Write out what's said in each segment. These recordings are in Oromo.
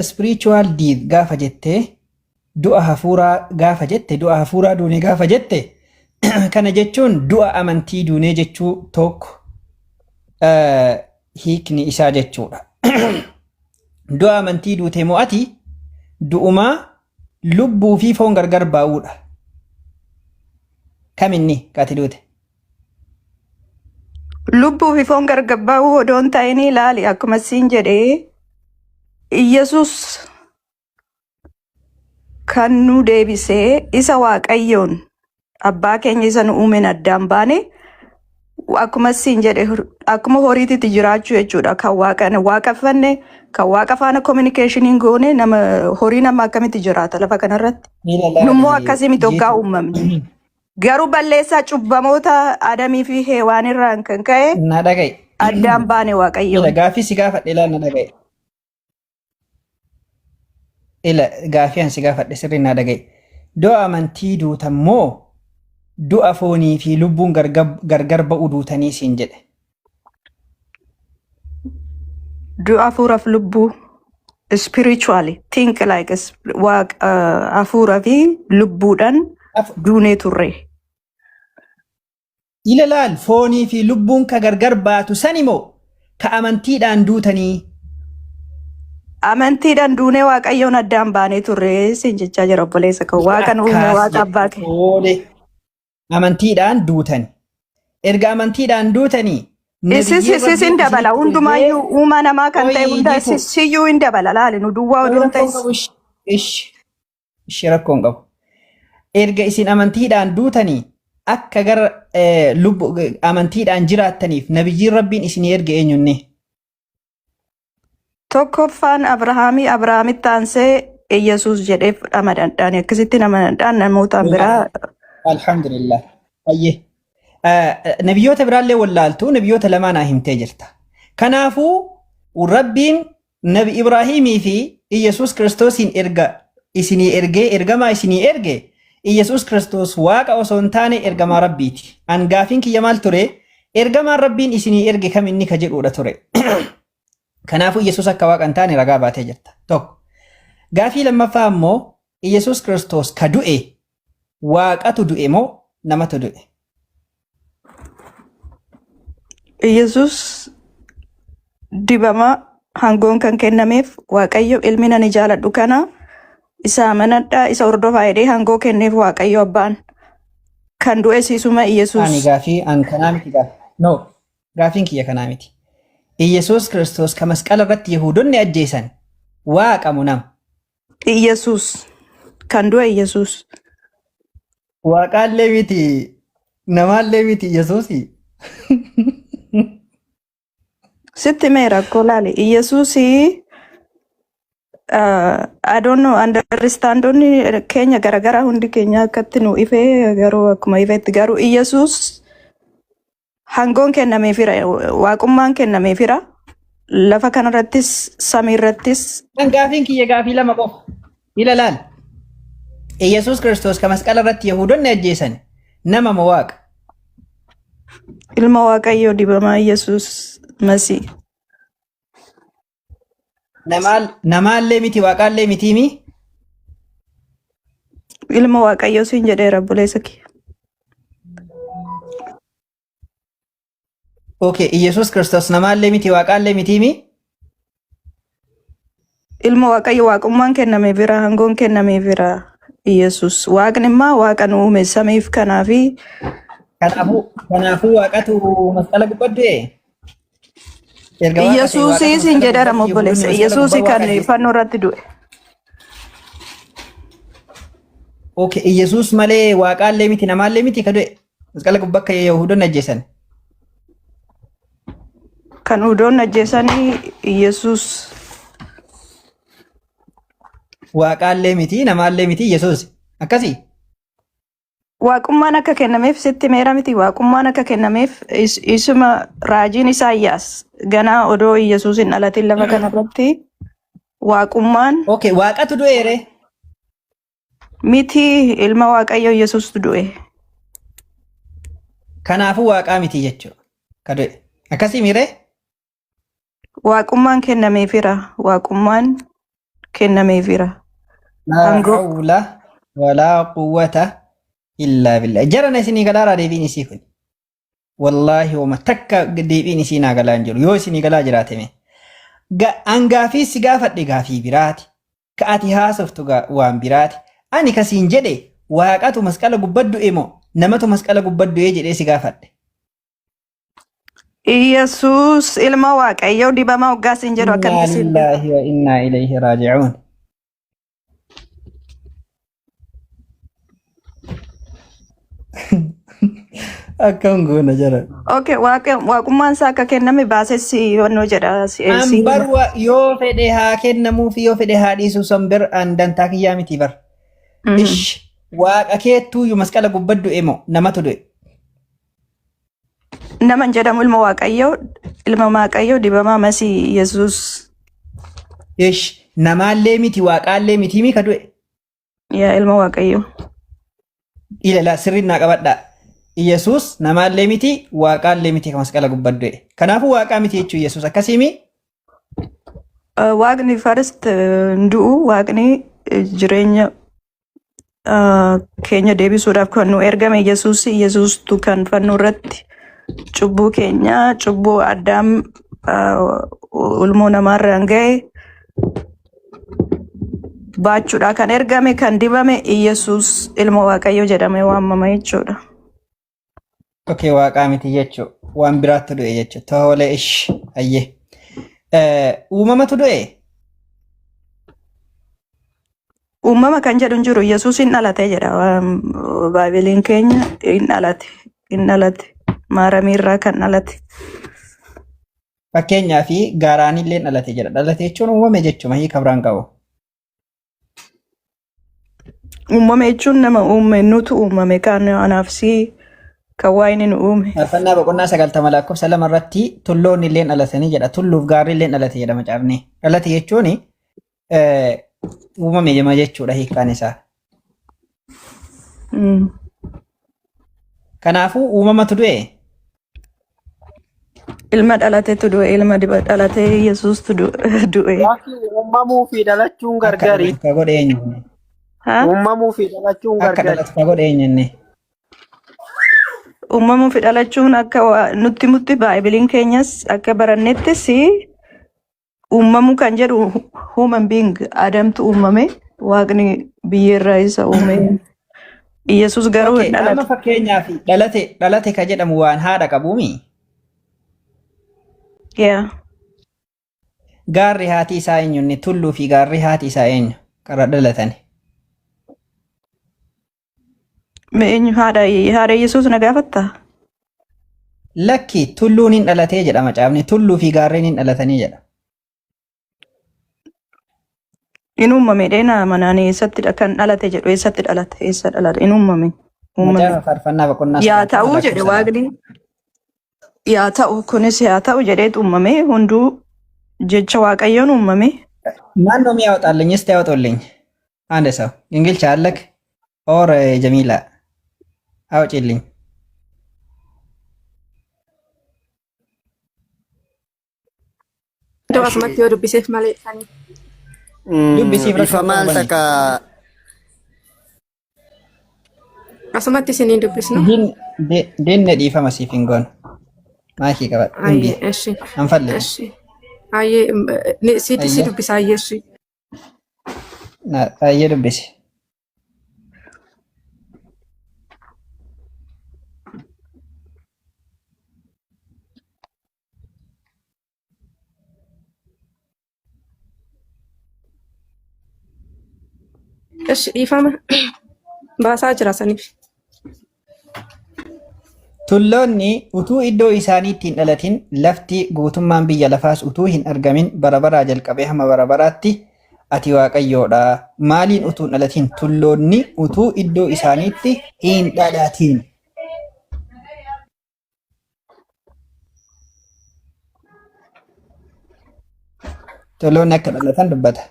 Spiritual death gaafa jette, du'a hafuuraa gaafa jette, du'a hafuuraa duune gaafa jette, kana jechuun du'a amantii duunee jechuu tokko hiikni isaa jechuudha. Du'a amantii duute moo ati du'umaa lubbuu fi foon gargar baa'uudha. Kaminni kaati duute? Lubbuu fi foon gargar ba'uu odoo hin ta'in, ilaali, akkuma siin jedhee Iyyasuus kan nu deebisee isa Waaqayyoon abbaa keenya isa nu uumeen addaan baane, akkuma siin jedhe akkuma horiititti jiraachuu jechuudha. Kan waaqa waaqeffanne, kan waaqa faana communication goone, nama horii nama akkamitti jiraata lafa kanarratti? Miila Nummoo laali akkasii miti hoggaa jiitu. uumamne. Garuu balleessaa cubbamoota Adamii fi Heewaan irraan kan ka'e Na dhaga'i. addaan baane Ila Waaqayyoon. gaafii si gaafadhe ilaal na dhaga'i. Ila gaafii an si gaafadhe sirrii na dhaga'i. Du'a amantii duutan moo du'a foonii fi lubbuun gargar ba'u duutanii siin jedhe? Du'a hafuuraaf lubbuu, spiritually think like waaqa hafuura fi lubbuudhaan duunee turre. Ila laal, foonii fi lubbuun ka gargar baatu sani moo ka amantiidhaan duutanii? Amantiidhaan duunee Waaqayyoon addaan baanee turre siin jechaa jira, obboleessa koo. Waaqa nu uume, Akkaas waaqa jedhe abbaa kee. Toole. Amantiidhaan duutani. Erga amantiidhaan duutanii Isis nabiyyiin isis hin Rabbiin dabala isinitti ergee hundumaayyuu uumaa namaa kan ta'e Qoyi hunda jiitu. siyyuu hin dabala, laali, nu duwwaa Qoyi odoo hin rakkoon ta'in. qabu ishi. Ishi. Ishi rakkoon qabu. Erga isin amantiidhaan duutanii akka gara lubbu amantiidhaan jiraattaniif nabiyyiin Rabbiin isinii erge eenyunni? Tokkoffaan Abrahaamii, Abrahaamitti aansee Iyyasuus jedhee amanadhaan, akkasitti amanadhaan, namootaan biraa. Alhamdulillah. Ayyee. Nabiyyoota biraallee wallaaltu nabiyyoota lamaa naa himtee jirta. Kanaafuu Rabbiin Nabi Ibraahimii fi Iyyasuus Kiristoosiin erga isinii ergee, ergamaa isinii erge, Iyyasuus Kiristoos Waaqa osoo hin taane ergamaa Rabbiiti. An gaafiin kiyya maal ture? Ergamaan Rabbiin isinii erge kam inni ka jedhuudha ture. Kanaafuu Iyyasuus akka Waaqa hin taane ragaa baatee jirta. Tokko. Gaafii lammaffaa immoo Iyyasuus Kiristoos ka du'e Waaqatu du'e moo namatu du'e? Iyyasuus dibama hangoon kan kennameef, Waaqayyo ilmi nani jaaladhu kana isa amanadhaa, isa hordofaa jedhee hangoo kenneef Waaqayyo abbaan. Kan du'e siisuma Ani Iyyasuus. gaafii an kanaa miti gaafii. No, gaafiin kiyya kanaa miti. Iyyasuus Kiristoos ka masqala irratti Yihuudonni ajjeesan Waaqa moo nama? Iyyasuus. Kan du'e Iyyasuus. Waaqaallee miti, namaallee miti Iyyasuusi. Sitti mee rakkoo laali. Iyyasuusii I don't know, understandonni keenya garagaraa, hundi keenya akkatti nu ifee, garuu akkuma ifetti garuu Iyyasuus hangoon kennameefira, waaqummaan kennameefira, lafa kanarrattis samiirrattis. Kan gaafiin kiyya gaafii lama qofa. Ila laal. Iyyasuus Kiristoos ka masqala irratti Yihuudonni ajjeesan nama moo Waaqa? Ilma Waaqayyoo dibamaa Iyyasuus Masii. Namaallee miti Waaqaallee mitiimi? Ilma Waaqayyoo siin jedheera, obboleessa kiyya. Okay, Iyyasuus Kiristoos namaallee miti Waaqaallee mitiimi? Ilma Waaqayyo, waaqummaan kennameefira, hangoon kennameefira Iyyasuus. Waaqni immoo Waaqa nu uume samiif kanaafi. Kanaafuu Waaqatu masqala gubbatti du'e? Erga Waaqa ta'e Waaqatu Iyyasuusii siin masqala jedheera gubbatti Yihuudoonni obboleessa. masqala Iyyasuusii gubbaa kan Waaqa ajjeesan. fannoo irratti du'e. Okay, Iyyasuus malee Waaqaallee miti namaallee miti ka du'e. Masqala gubbaa akka Yihuudoonni ajjeesan. Kan Yihuudoonni ajjeesanii Iyyasuus. Waaqaallee miti namaallee miti Iyyasuus. Akkasii? Waaqummaan akka kennameef sitti meera miti, waaqummaan akka kennameef isuma raajiin Isaayyaas ganaa odoo Iyyasuus hin dhalatin lafa kanarratti waaqummaan. Okay, Waaqatu du'e ree? Miti, ilma Waaqayyo Iyyasuustu du'e. Kanaafuu Waaqaa miti jechuudha. Ka du'e. Akkasii miiree? Waaqummaan kennameefira. Waaqummaan kennameefira. Laa Aangoo. hawla walaa quwwata illaa billah. Jarana isinii galaaraa deebiin isii kun. Wallaahi woma takka deebiin isii naa galaa hin jiru. Yoo isinii galaa jiraate mee. An gaafii si gaafadhe gaafii biraati. Ka ati haasoftu waan biraati. Ani ka siin jedhe waaqatu masqala gubbat du'e moo namatu masqala gubbat du'e jedhee si gaafadhe. Iyyasuus ilma Waaqayyoo dibamaa hoggaa siin jedhu Innaa akkamitti siif gala? lillaahi wa innaa ilayhi raaji'uun. Akkam goona jara. Okay, waaqummaan isaa akka kenname baasee si hubannoo jedha si An si bar hima. yoo fedhe haa kennamuufi yoo fedhe haa dhiisu san bir an dantaa kiyyaa miti bar. Ish waaqa keettuuyyu masqala gubbat du'e moo namatu du'e. Nama hin jedhamu ilma Waaqayyoo, ilma Waaqayyoo dibamaa Masii Yesuus. Ish namaallee miti waaqaallee miti mi ka du'e. Yaa ilma Waaqayyoo. Ilala sirriin naa qabadhaa. Yesuus namaallee miti waaqaallee miti ka masqala gubbat du'e. Kanaafuu waaqaa miti jechuu Yesuus akkasiimi. Waaqni first hin du'u, Waaqni jireenya keenya deebisuudhaaf kan nu ergame Yesuus. Yesuustu kan fannoo irratti cubbuu keenya, cubbuu Addaam ulmoo namaarraan ga'e baachuudhaa kan ergame, kan dibame Yesuus ilma Waaqayyoo jedhamee waamama jechuudha. Okay, waaqaa miti jechuu waan biraattu du'e jechuu tole ish ayyee. Uumamatu du'e. Uumama kan jedhu hin jiru. Yesuus hin dhalate jedha Baaybiliin keenya, hin dhalate, hin dhalate, Maaramii irraa kan dhalate. Fakkeenyaa fi gaaraanillee dhalate jedha. Dhalate jechuun uumame jechuuma hiika biraan qabu. Uumame jechuun nama uume, nutu uumame, kan anaaf si kan waa inni nu uume. Faarfannaa boqonnaa 90 lakkoofsa 2 irratti tulloonni illee dhalatanii jedha. Tulluuf gaarri illee dhalate jedha macaafni. Dhalate jechuun uumame jema jechuudha hiikkaan isaa. Kanaafuu uumamatu du'e. Ilma dhalatetu du'e, ilma diba dhalate Yesuustu du'e. Waaqni uumamuu fi dhalachuun Akka gargari. dhalatu ka godhe eenyu? Ha? Uumamuu fi dhalachuun Akka gargari. dhalatu ka godhe eenyu inni? Uumamuu fi dhalachuun akka nutti mutti Baaybiliin keenyas akka barannettis uumamuu kan jedhu human being Adamtu uumame, Waaqni biyyeerraa isa uume. Yesuus garuu Okay, hin amma dhalate. fakkeenyaaf dhalate dhalate ka jedhamu waan haadha qabuumi. Yeah. Gaarri haati isaa eenyu inni tulluu fi gaarri haati isaa eenyu karra dhalatani. Mee eenyu haadha Yesuus na gaafattaa? Lakki, tulluun hin dhalatee jedha macaafni, tulluu fi gaarreen hin dhalatanii jedha. In uumame dheena manaan eessatti kan dhalate jedhu, eessatti dhalate, eessa dhalate, in uumame uumame. Macaafa faarfannaa boqonnaa Yaa 90 ta'uu jedhe lakkoofsa 2. Waaqni, yaa ta'u kunis yaa ta'u jedheet uumame, hunduu jecha Waaqayyoon uumame. ማን ነው የሚያወጣልኝ? እስቲ ያወጡልኝ። አንድ ሰው እንግልቻ አለክ ኦር ጀሚላ አውጪልኝ። Iddoo asumatti yoo dubbiseef malee ani. Dubbisiif rakkoo Bifa maal qabani. takka Asumatti isiniin dubbisnu. Dinne dhiifama siif hin goonu. Maakii qabadhu. Dhimbi. Ayyee, eshi. Anfalli. Eshi. Ayyee, si si Ayyee. dubbisa, ayyee, eshi. Ayyee, dubbisi. Eshi, dhiifama. Baasaa jira saniif. Tulloonni utuu iddoo isaaniitti hin dhalatin, lafti guutummaan biyya lafaas utuu hin argamin, bara baraa jalqabee hamma bara baraatti ati Waaqayyoodha. Maaliin utuu hin dhalatin? Tulloonni utuu iddoo isaaniitti hin dhalatin. Tulloonni akka dhalatan dubbata.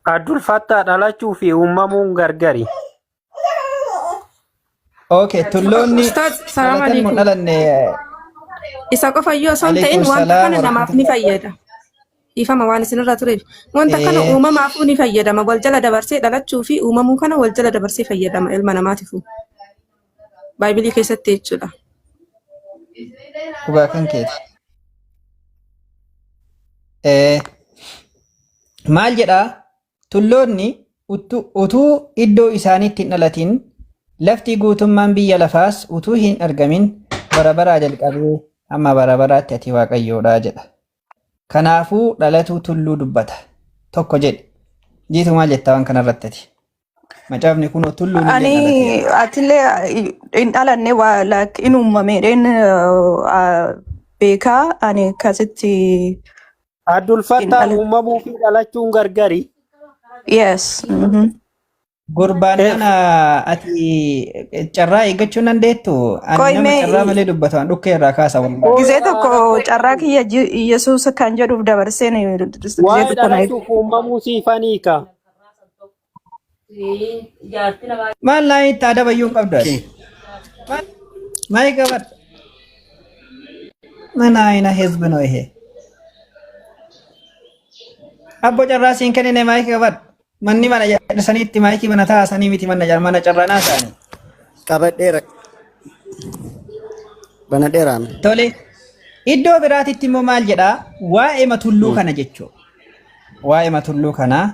Abdul Fattah, dhalachuu fi uumamuun gargari. Okay, tulloonni Ustaaz, salaam dhalatan moo alaikum. dhalanne? Isa qofa iyyuu osoo hin ta'in Alaikum wanta salaam kana wa namaaf ni rahmatullahi. fayyada. Dhiifama waan isinirra tureef. Wanta kana uumamaafuu ni fayyadama. Wal jala dabarsee dhalachuu fi uumamuu kana wal jala dabarsee fayyadama ilma namaatiifuu. Baaybilii keessatti jechuudha. Dhugaa kan keeti. Maal jedhaa? Tulloonni utuu iddoo isaaniitti hin dhalatin, lafti guutummaan biyya lafaas utuu hin argamin, bara baraa jalqabee hamma bara baraatti ati Waaqayyoodha jedha. Kanaafuu dhalatuu tulluu dubbata. Tokko jedhe. Jiitu, maal jettaa waan kanarratti ati? Macaafni kun tulluun illee Ani dhalateera. atillee hin dhalanne, waa like in uumameedheen beekaa ani akkasitti hin Abdulfattaa, dhalan. uumamuu fi dhalachuun gargari. Yes. Gurbaan kana ati carraa eeggachuu nan dandeettu. Ani Qoy nama mee carraa malee dubbatu an dhukkee irraa kaasa wallahi. Gizee tokko carraa kiyya Yesuus kan jedhuuf dabarseen gizee Waa'ee tokko na dhalachuuf uumamuu siifaniika. Maal naa itti adabayyuu hin qabdu ati. Maal qabadha? ምን አይነት ህዝብ ነው ይሄ? Abbo, carraa siin kennine, maayikii qabadhu. Manni mana saniitti maayikii mana taasanii miti, mana carranaa isaanii. Qabadheera. Banadheeraan. Tole. Iddoo biraatitti immoo maal jedhaa? Waa'ee tulluu kana jechuudha. Waa'ee tulluu kanaa,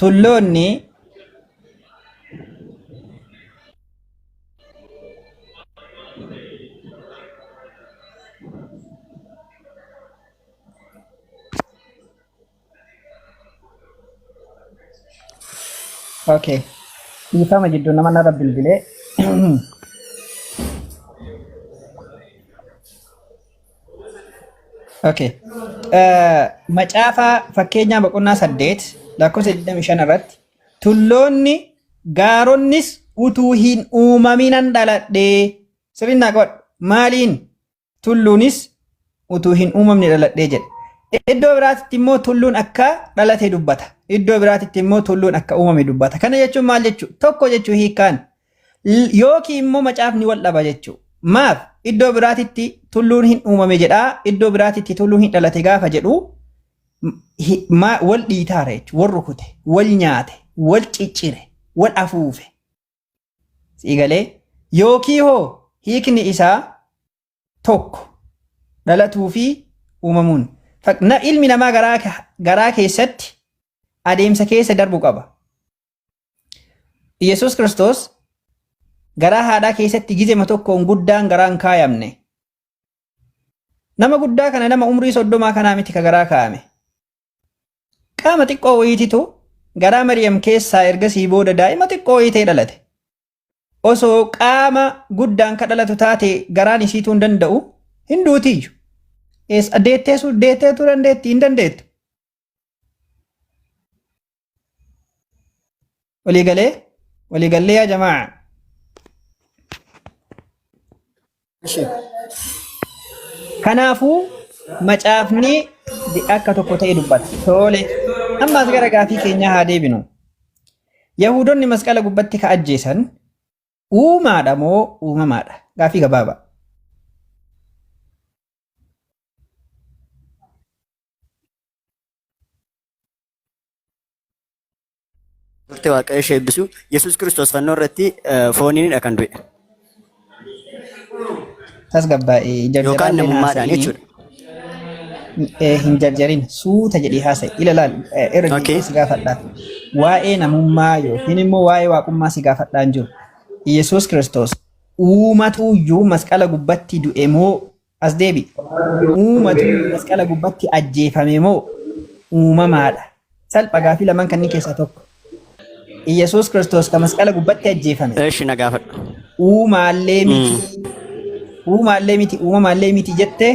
tulloonni. Okay. Dhiifama, jidduu nama narra bilbilee. Okay. Macaafa Fakkeenyaa boqonnaa 8 lakkoofsa 25 irratti, tulloonni gaaronnis utuu hin uumaminan dhaladhee, sirriin naa qabadhu, maaliin tulluunis utuu hin uumamne dhaladhee jedhe. Iddoo biraatitti immoo tulluun akka dhalate dubbata. Iddoo biraatitti immoo tulluun akka uumame dubbata. Kana jechuun maal jechuu? Tokko jechuu hiikkaan yookiin immoo macaafni wal dhaba jechuu. Maaf iddoo biraatitti tulluun hin uumame jedhaa, iddoo biraatitti tulluun hin dhalate gaafa jedhu wal dhiitaara jechuudha. Wal rukute, wal nyaate, wal ciccire, wal afuufe. Siigalee yookiin hoo hiikni isaa tokko dhalatuu fi uumamuun. Ilmi namaa garaa keessatti adeemsa keessa darbu qaba. Yesuus Kiristoos garaa haadhaa keessatti gizema tokkoon guddaan garaan kaayamne. Nama guddaa kana, nama umrii 30 kanaa miti ka garaa kaa'ame. Qaama xiqqoo wayiititu garaa Mariyam keessaa ergasii booda daa'ima xiqqoo wayii ta'e dhalate. Osoo qaama guddaan ka dhalatu taate garaan isiituu hin danda'u, hin duutiyyu. Eessa deetteesu deetteetu dandeetti hin dandeettu. Waliigalee waliigallee yaa jamaa. Ishi. Kanaafuu macaafni akka tokko ta'e dubbata. Tole. Ammaas gara gaafii keenyaa haa deebinu. Yahuudonni masqala gubbatti ka ajjeesan uumaadha moo uumamaadha? Gaafii gabaabaa. Turte, Waaqayyo ishee eebbisu. Yesuus Kiristoos fannoo irratti fooniinidha kan du'e. Tasgabbaa'ee Yookaan jarjaraallee namummaadhaan haasa'ini. jechuudha. Hin jarjarin, suuta jedhee haasa'i. Ila laal, irra deebi'ee si gaafadha. Waa'ee namummaa yookiin immoo waa'ee waaqummaa si gaafadhaan jiru. Yesuus Kiristoos uumatuuyyuu masqala gubbatti du'e moo, as deebi. Uumatuuyyuu masqala gubbatti ajjeefame moo uumamaadha? Salpha, gaafii lamaan kanneen keessaa tokko. Yesuus Kiristoos ka masqala gubbatti ajjeefame. Eshi, na gaafadhu. Uumaallee miti. Uumaallee miti, uumamaallee miti jettee.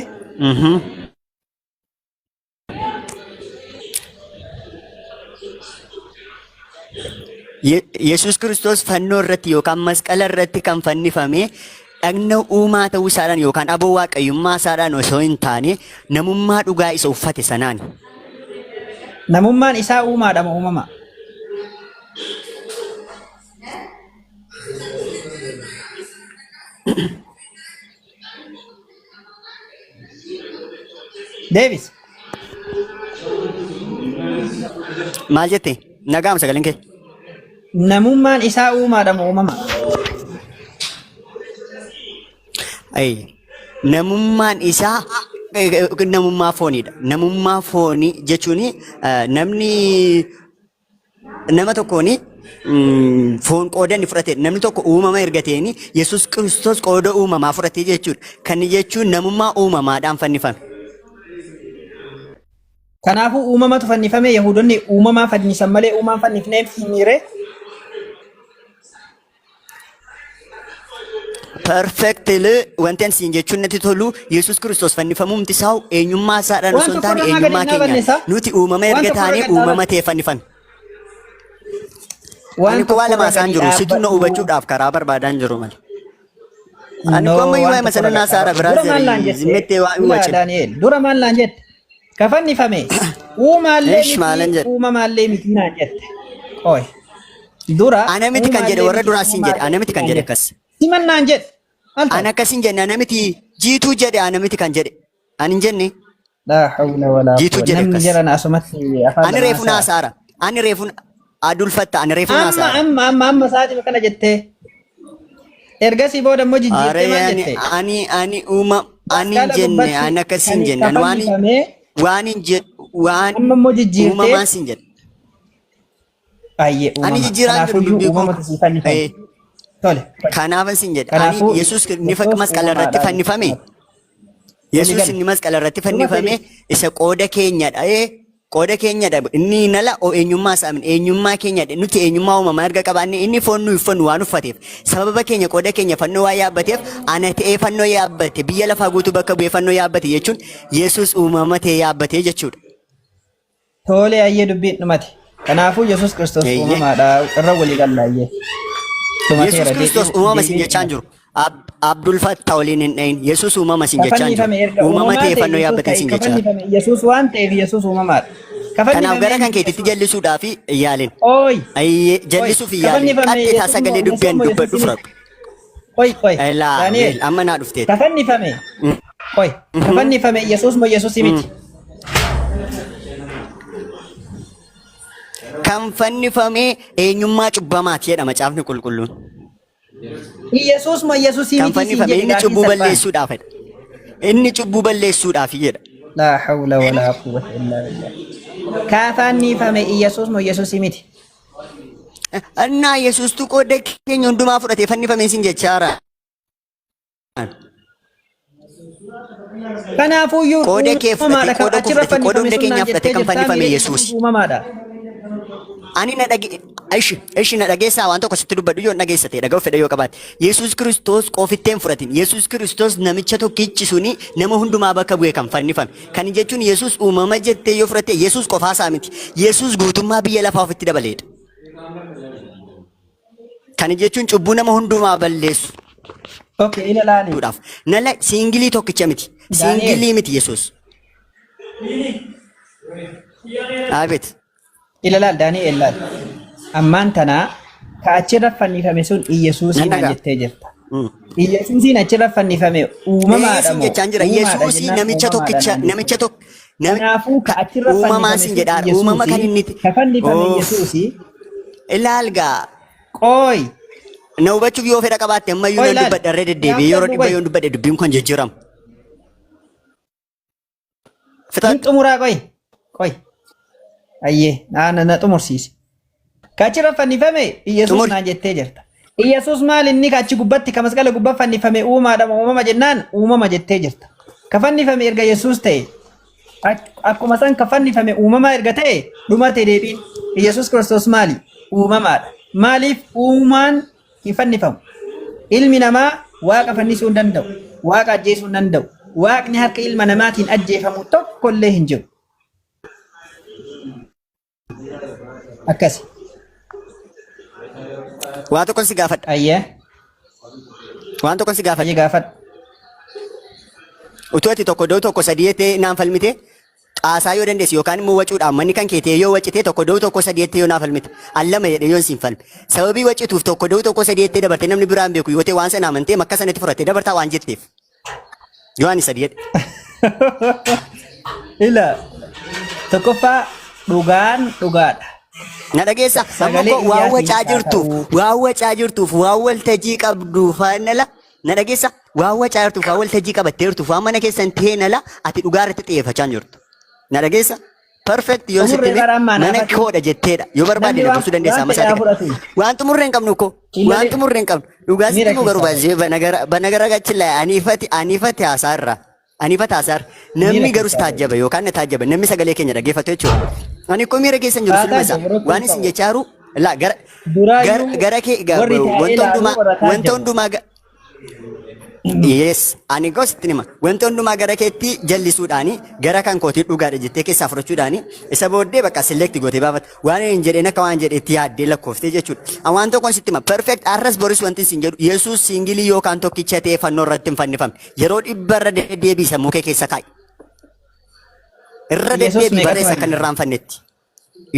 Yesuus Kiristoos fannoo irratti yookaan masqala irratti kan fannifame dhagna uumaa ta'uu isaadhaan yookaan aboo waaqayyummaa isaadhaan osoo hin taane, namummaa dhugaa isa uffate sanaan. Namummaan isaa uumaadha moo uumama? Deebis. Maal jette? Nagaam sagaleen kee. Namummaan isaa uumaadha moo uumama? Ay, namummaan isaa namummaa fooniidha. Namummaa foonii jechuun namni nama tokkoon foon qooda inni fudhate namni tokko uumama erga ta'een Yesuus Kiristoos qooda uumamaa fudhate jechuudha. Kan jechuun namummaa uumamaadhaan fannifame. Kanaafuu uumamatu fannifame Yahuudonni uumamaa fannisan malee uumaan fannifnee himiire. Perfectly wanti ani siin jechuun natti tolu Yesuus Kiristoos fannifamuumti isaa eenyummaa isaadhaan Waan osoo hin tokko taane irra maa gadi eenyummaa hin dhaabanne keenyaan isaa? nuti uumama Waan erga tokko irra taanee gad uumama dhaabadhu. ta'e fannifame. Waan Ani koo waan tokko lama irra isaan gadi jiru situ na dhaabbadhu. hubachuudhaaf karaa barbaadaan jiru malee. Ani No, koo ammayyuu waan waa'ee tokko masana irra gad naasaara dhaabbadhu. Dura maal naan biraazeri jette? zimmettee waa hin Ilaa wacin. Daani'eel, dura maal naan jette? Ka fannifame uumaallee Ish maalan miti jedhe. uumamaallee miti naan jette. Qoy. Dura Ana miti kan jedhe uumaallee warra miti duraa siin jedhe uumamaallee ana miti miti kan naan jedhe jette. akkas. Siman naan jedhe. Maal Ana taate? akkas hin jenne ana miti jiituu jedhe ana miti kan jedhe. Ani hin jenne Laa hawla walaa jiituu quwwata. jedhe Namni akkas. jaran asumatti afaan Ani lama reefu haasa'a. naasaara. Ani reefu adulfatta ani reefu Amma naasaara. amma amma amma sa'aatii kana jettee. Ergasii booda immoo jijjiirtee Are maal ani jette? ani ani uuma ani hin Masqala jenne gubbatti ani akkas hin kan jenne ani waan kafannifamee waan hin jedhu waan amma immoo jijjiirtee uumamaan sin jedhe. baay'ee Ani uumama. jijjiiraan jiru Kanaafuyyuu dubbii koo. uumamatu sii fannifame. Eh, Tole. Kanaafan sin jedhe. Ani Kanaafuu Yesuus ni Yesuus masqala irratti uumamaadha fannifame. jechuudha. Yesuus Waliigala. inni masqala irratti Dhuma fannifame fedhi. isa qooda keenyadha. Ee, qooda keenyadha. Inni nala o eenyummaa isaa miti. Eenyummaa keenyadha. Nuti eenyummaa uumamaa erga qabaanne inni foon nuyi uffannu waan uffateef sababa keenya qooda keenya fannoo waan yaabbateef ana ta'ee fannoo yaabbate biyya lafaa guutuu bakka bu'ee fannoo yaabbate jechuun Yesuus uumama ta'ee yaabbate jechuudha. Tole ayyee dubbiin dhumate. Kanaafuu Yesuus Kiristoos Eeyyee. uumamaadha. Irra walii galla ayyee. Yesuus Dhumateera Kiristoos deebiin uumama sin deebiin jechaan dhumate. jiru. Abdul Fattah waliin hin dhayin. Yesuus uumama sin jechaan jiru. Kafannifame erga Uumama uumamaa ta'ee ta'e fannoo Yesuus yaabbateen ta'e sin jechaa jiru. kafannifame Yesuus waan ta'eef Yesuus uumamaadha. Kanaaf gara Kafannifame kan keetitti Yesuus jallisuudhaaf hin yaalin. Ooy Ayyee ooy jallisuuf hin yaalin. kafannifame Qaxxitaa Yesuus sagalee moo dubbii Yesuus an moo dubbadhu Yesuus miti. fudhadhu. Qoy qoy Ilaa Daani'el weel amma naa dhufteet. kafannifame qoy kafannifame Yesuus moo Yesuus miti. Kan fannifame eenyummaa cubbamaati jedha macaafni qulqulluun. Yesuus moo Yesuus Kan miti siin fannifame jedhe inni gaafiin cubbuu salphaan. balleessuudhaaf jedha. Inni cubbuu balleessuudhaaf jedha. Laa hawla walaa quwwata illaa billah. Kaafannifame Yesuus moo Yesuus miti. Innaa Yesuustu qooda keenya hundumaa fudhatee fannifame sin jechaara. Kanaafuyyuu Qooda kee fudhate, uumamaadha kan qooda koo achirra fudhate, qooda fannifame hunda sun keenyaa naan fudhate jettee kan jirtaa fannifame miiree Yesuus. Yesuus uumamaadha. Ani na dhage ishi ishi na dhageessaa waan tokko sitti dubbadhu yoo dhageessa ta'e dhaga'u fedha yoo qabaatte. Yesuus Kiristoos qofittee hin fudhatin. Yesuus Kiristoos namicha tokkichi suni nama hundumaa bakka bu'e kan fannifame. Kan jechuun Yesuus uumama jettee yoo fudhatte Yesuus qofaa isaa miti. Yesuus guutummaa biyya lafaa ofitti dabaleedha. Kana jechuun cubbuu nama hundumaa balleessuudhaaf. Okay, ila laali. Nala siingilii tokkicha miti. Daani'el. Siingilii miti Yesuus. Abeet. Ila laal Daani'el laal. Ammaan tanaa ka achirra fannifame sun Iyyasuusii Nan naan dhagaa. jettee jirta. Iyyasuusiin achirra fannifame uumamaadha Eesin moo jechaan jira. uumaadha Yesuusii jennaan namicha uumamaadha tokkicha naan jette. namicha tokko Kanaafuu ka achirra uumamaa fannifame sin sun jedhaa uumama kan Iyyasuusii inni ka fannifame Oof. Iyyasuusii Ilaal gaa qooy na hubachuuf yoo fedha qabaatte ammayyuu qoy nan laal dubbadha irra deddeebi'ee yeroo gaafadhu dhibba qoy yoon dubbadhe dubbiin kun jijjiirama. hin Fixadhu. xumuraa qoy qoy ayyee na na na xumursiisi. Ka achirra fannifame Iyyasuus Xumuri. naan jettee jirta. Iyyasuus maal inni ka achi gubbatti ka masqala gubbaa fannifame uumaadha moo uumama jennaan uumama jettee jirta. Ka fannifame erga Yesuus ta'e Akkuma san ka fannifame uumamaa erga ta'e dhumate deebiin. Iyyasuus Kiristoos maali? Uumamaadha. Maaliif uumaan hin fannifamu? Ilmi namaa Waaqa fannisuu hin danda'u. Waaqa ajjeesuu hin danda'u. Waaqni harka ilma namaatiin ajjeefamu tokko illee hin jiru. Akkasi. Waa tokkon si gaafadha. Ayyee. Waan tokkon si gaafadha. Ayyee gaafadhu. Utuu ati tokko doo tokko sadii jettee naan falmite xaasaa yoo dandeesse yookaan immoo wacuudhaan manni kan kee ta'e yoo wacite tokko doo tokko sadii jettee yoo naa falmite an lama jedhee yoon siin falme sababii wacituuf tokko doo tokko sadii jettee dabarte namni biraan beeku yoo ta'e waan sana amantee makka sanatti fudhattee dabartaa waan jetteef. Yoo ani sadii jedhe. Ila tokkoffaa Dhugaan dhugaadha. Na dhageessa? Amma Sagalee koo waan iyyaatiin wacaa haa jirtuuf, ta'u. waan wacaa jirtuuf, waan waltajjii qabduuf nala. Na dhageessa? Waan wacaa jirtuuf, waan waltajjii qabattee jirtuuf, waan mana keessan ta'een ala ati dhugaa irratti xiyyeeffachaa hin jirtu. Na dhageessa? Perfect yoon sitti Xumurree hime bara ammaa mana naafati. koodha jetteedha. Yoo barbaadde Namni na waan buusuu dandeessa waan amma fedhaa isaati kana. fudhatu. Waan xumurree hin qabnu koo. Waan Ilolee xumurree hin qabnu. Dhugaa sitti miira himu garuu keessaa bahi. baay'ee banagara gachilla aniifati aniifati haasaarra. Aniifati haasaarra. Miira Namni garuu si keessaa bahi. taajjaba yookaan na taajjaba. Namni sagalee keenya dhaggeeffatu jechuudha. Ani koo miira keessa hin jiru Haa siluma isaa. taajjabu rakkoon Waan isin qabu. jechaa jiru laa gara gara Duraayyuu gara kee warri taa'ee wanta ilaalu hundumaa warra wanta taajjabu. hundumaa Yes, ani gosti nima. Wanta hundumaa gara keetti jallisuudhaani gara kan kootii dhugaadha jettee keessaa fudhachuudhaani isa booddee bakka select gootee baafata. Waan hin jedheen akka waan jedheetti yaaddee lakkooftee jechuudha. An waan tokkoon sitti hima. Perfect arras boris wanti sin jedhu Yesuus single yookaan tokkicha ta'ee fannoo irratti hin fannifamne. Yeroo dhibba irra deddeebii sammuu kee keessa kaa'i. Irra Yesuus deddeebii meeqatu barreessa kan fannifame? irraanfannetti.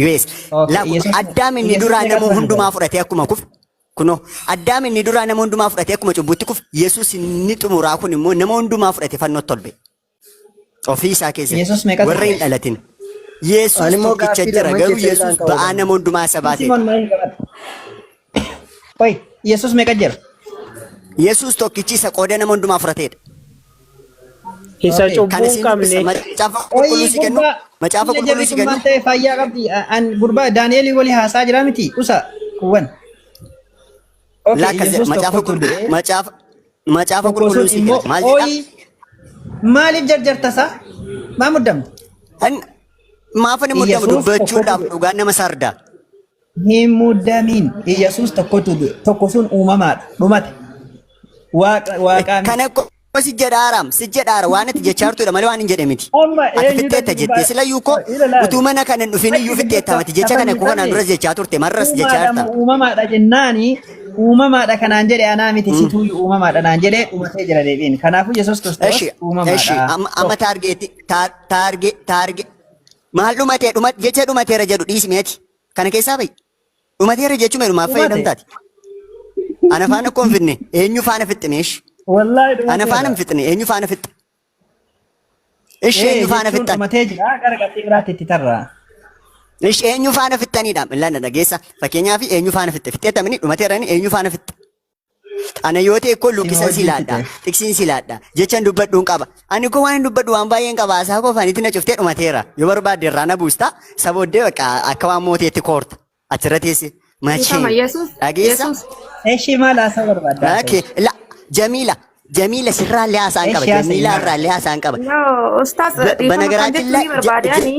Yes. Okay, Laa kun Yesuus Addaam inni Yesuus duraa meeqatu nama hundumaa fannifame? fudhatee akkuma kufe. Kunoo Addaam inni duraa nama hundumaa fudhatee akkuma cubbutti kufe. Yesuus inni xumuraa kun immoo nama hundumaa fudhatee fannootti ol ba'e. Ofii isaa keessatti Yesuus meeqatu warra hin kufe? dhalatin. Yesuus Ani immoo tokkicha gaaffii jira lamman garuu keessa Yesuus illaan qaba ba'aa jedhama. nama hundumaa isa baateedha. Simoon maal qabata? Oi, Yesuus meeqa jira? Yesuus tokkichi isa qooda nama hundumaa fudhateedha. Isa Okay. cubbuu Kana hin siin dubbisa qabne. macaafa Oi, qulqulluu si kennu gurbaa macaafa illa qulqulluu jarri si kun kennu maal ta'e fayyaa qabdi? An gurbaa Daani'eelii walii haasaa jira miti? Usa kuwwan. Okay, Lakkas jedha Yesuus macaafa tokkotu qulqulluu du'e. macaafa macaafa Tokko sun qulqulluu si immoo kenna maal jedha? oi maaliif jarjarta isaa? Maa muddamta? An maafan hin muddamu Yesuus tokkotu dubbachuudhaaf du'e. dhugaan nama sarda. Hin muddamin. Yesuus tokkotu du'e. Tokko sun uumamaadha. Dhumate. Waaqa waaqaa miti. Kana koo si jedhaaraam si jedhaara waan ati jechaa jirtudha malee waan hin jedhe miti. Amma Ati eenyutu fixxeetta achi jettee gubbaa sila iyyuu koo ila laali. utuu mana kana hin dhufin iyyuu Achi fixxeetta gubbaa mati jecha kana koo kanaan fannifame duras jechaa turte marras jechaa uumaadha jirta. moo uumamaadha jennaani uumamaadha kanaan jedhe anaa miti situu uumamaadha naan jedhe dhumatee jira deebiin. Kanaafuu Yesuus Kiristoos Eshi eshi uumamaadha. amma amma Tokko. taargeetti taarge taarge maal dhumatee dhuma jecha dhumateera jedhu dhiisi meeti kana keessaa ba'i. Dhumateera jechuun maaf Dhumate. fayyadamtaati? Ana faana koo hin fidne eenyu faana fixne ishi? Wallaahi Ana faana dhumateera. hin fixne eenyu faana fixxe? Ishi Ee eenyu faana jechuun fixxan? dhumatee jira gara qabxii biraatti itti tarra. Ishi eenyu faana fixxaniidha? Illaan dhageessa. Fakkeenyaaf eenyu faana fixxe? Fixxeetamini dhumateerani eenyu faana fixxe? Ana yoo ta'e koo Sima luqqisan si wajjin laadha, fixe. xiqsiin si laadha, jechan dubbadhuun qaba. Ani koo waan hin dubbadhu waan baay'een qaba. Haasaa koo afaanitti na cuftee dhumateera. Yoo barbaadde irraa na buusta. Isa booddee bakka akka waan mooteetti koorta. Achirra teesse. Dhiifama Macheen. Yesuus Dhageessa? Yesuus Eshi maal haasaa barbaadda Okay. haasa'u? La Jamiila. Jamiila sirraa illee haasaan qaba. Eshi haasa'i Jamiila maal? irraa illee haasaan qaba. No, ustaaz dhiifama kan Banagaraachin jechuu la ni barbaade ani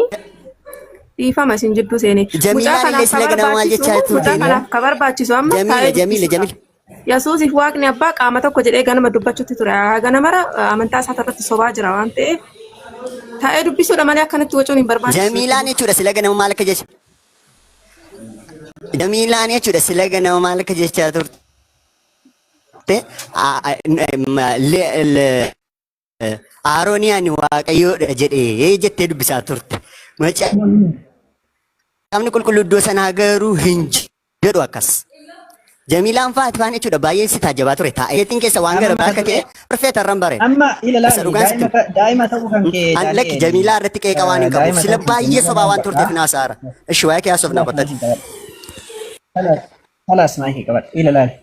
dhiifama isin jidduu seene. Mucaa Jamiilaan illee kanaaf ka sila ganama maal barbaachisu jechaa mucaa turte? kanaaf ka barbaachisu amma Jamiila taa'ee Jamiila dubbisuudha. Jamiila. Yesuusiif Waaqni abbaa qaama tokko jedhee ganama dubbachuutti ture. Haga mara amantaa isaa irratti sobaa jira waan ta'eef taa'ee dubbisuudha malee akkanatti wacuun hin barbaachisu. Jamiilaan jechuudha sila ganama maal akka jecha. Jamiilaan jechuudha sila ganama maal akka jechaa turte. Aaroonii ani waaqayyoodha jedhee jettee dubbisaa turte. Macaafni qulqulluu iddoo sanaa garuu hin jedhu akkas. Jamiilaan faati faan jechuudha baay'een si taajjabaa ture. Taa'eetiin keessa waan Amma gara biraa mata akka ta'e duree perfeet har'an bare. amma ila Isa laali dhugaan sitti daa'ima daa'ima ta'uu kan kee An lakki Daani'eel Jamiilaa irratti qeeqa waan hin qabuuf daa'ima sila ta'uu kan kee baay'ee nurra sobaa waan turteef dubbadha. naasaara. Ishi waa'ee kee haasofna Kalaas qottati. maayikii qabadha. Kalaas kalaas maayikii qabadha. Ila laali.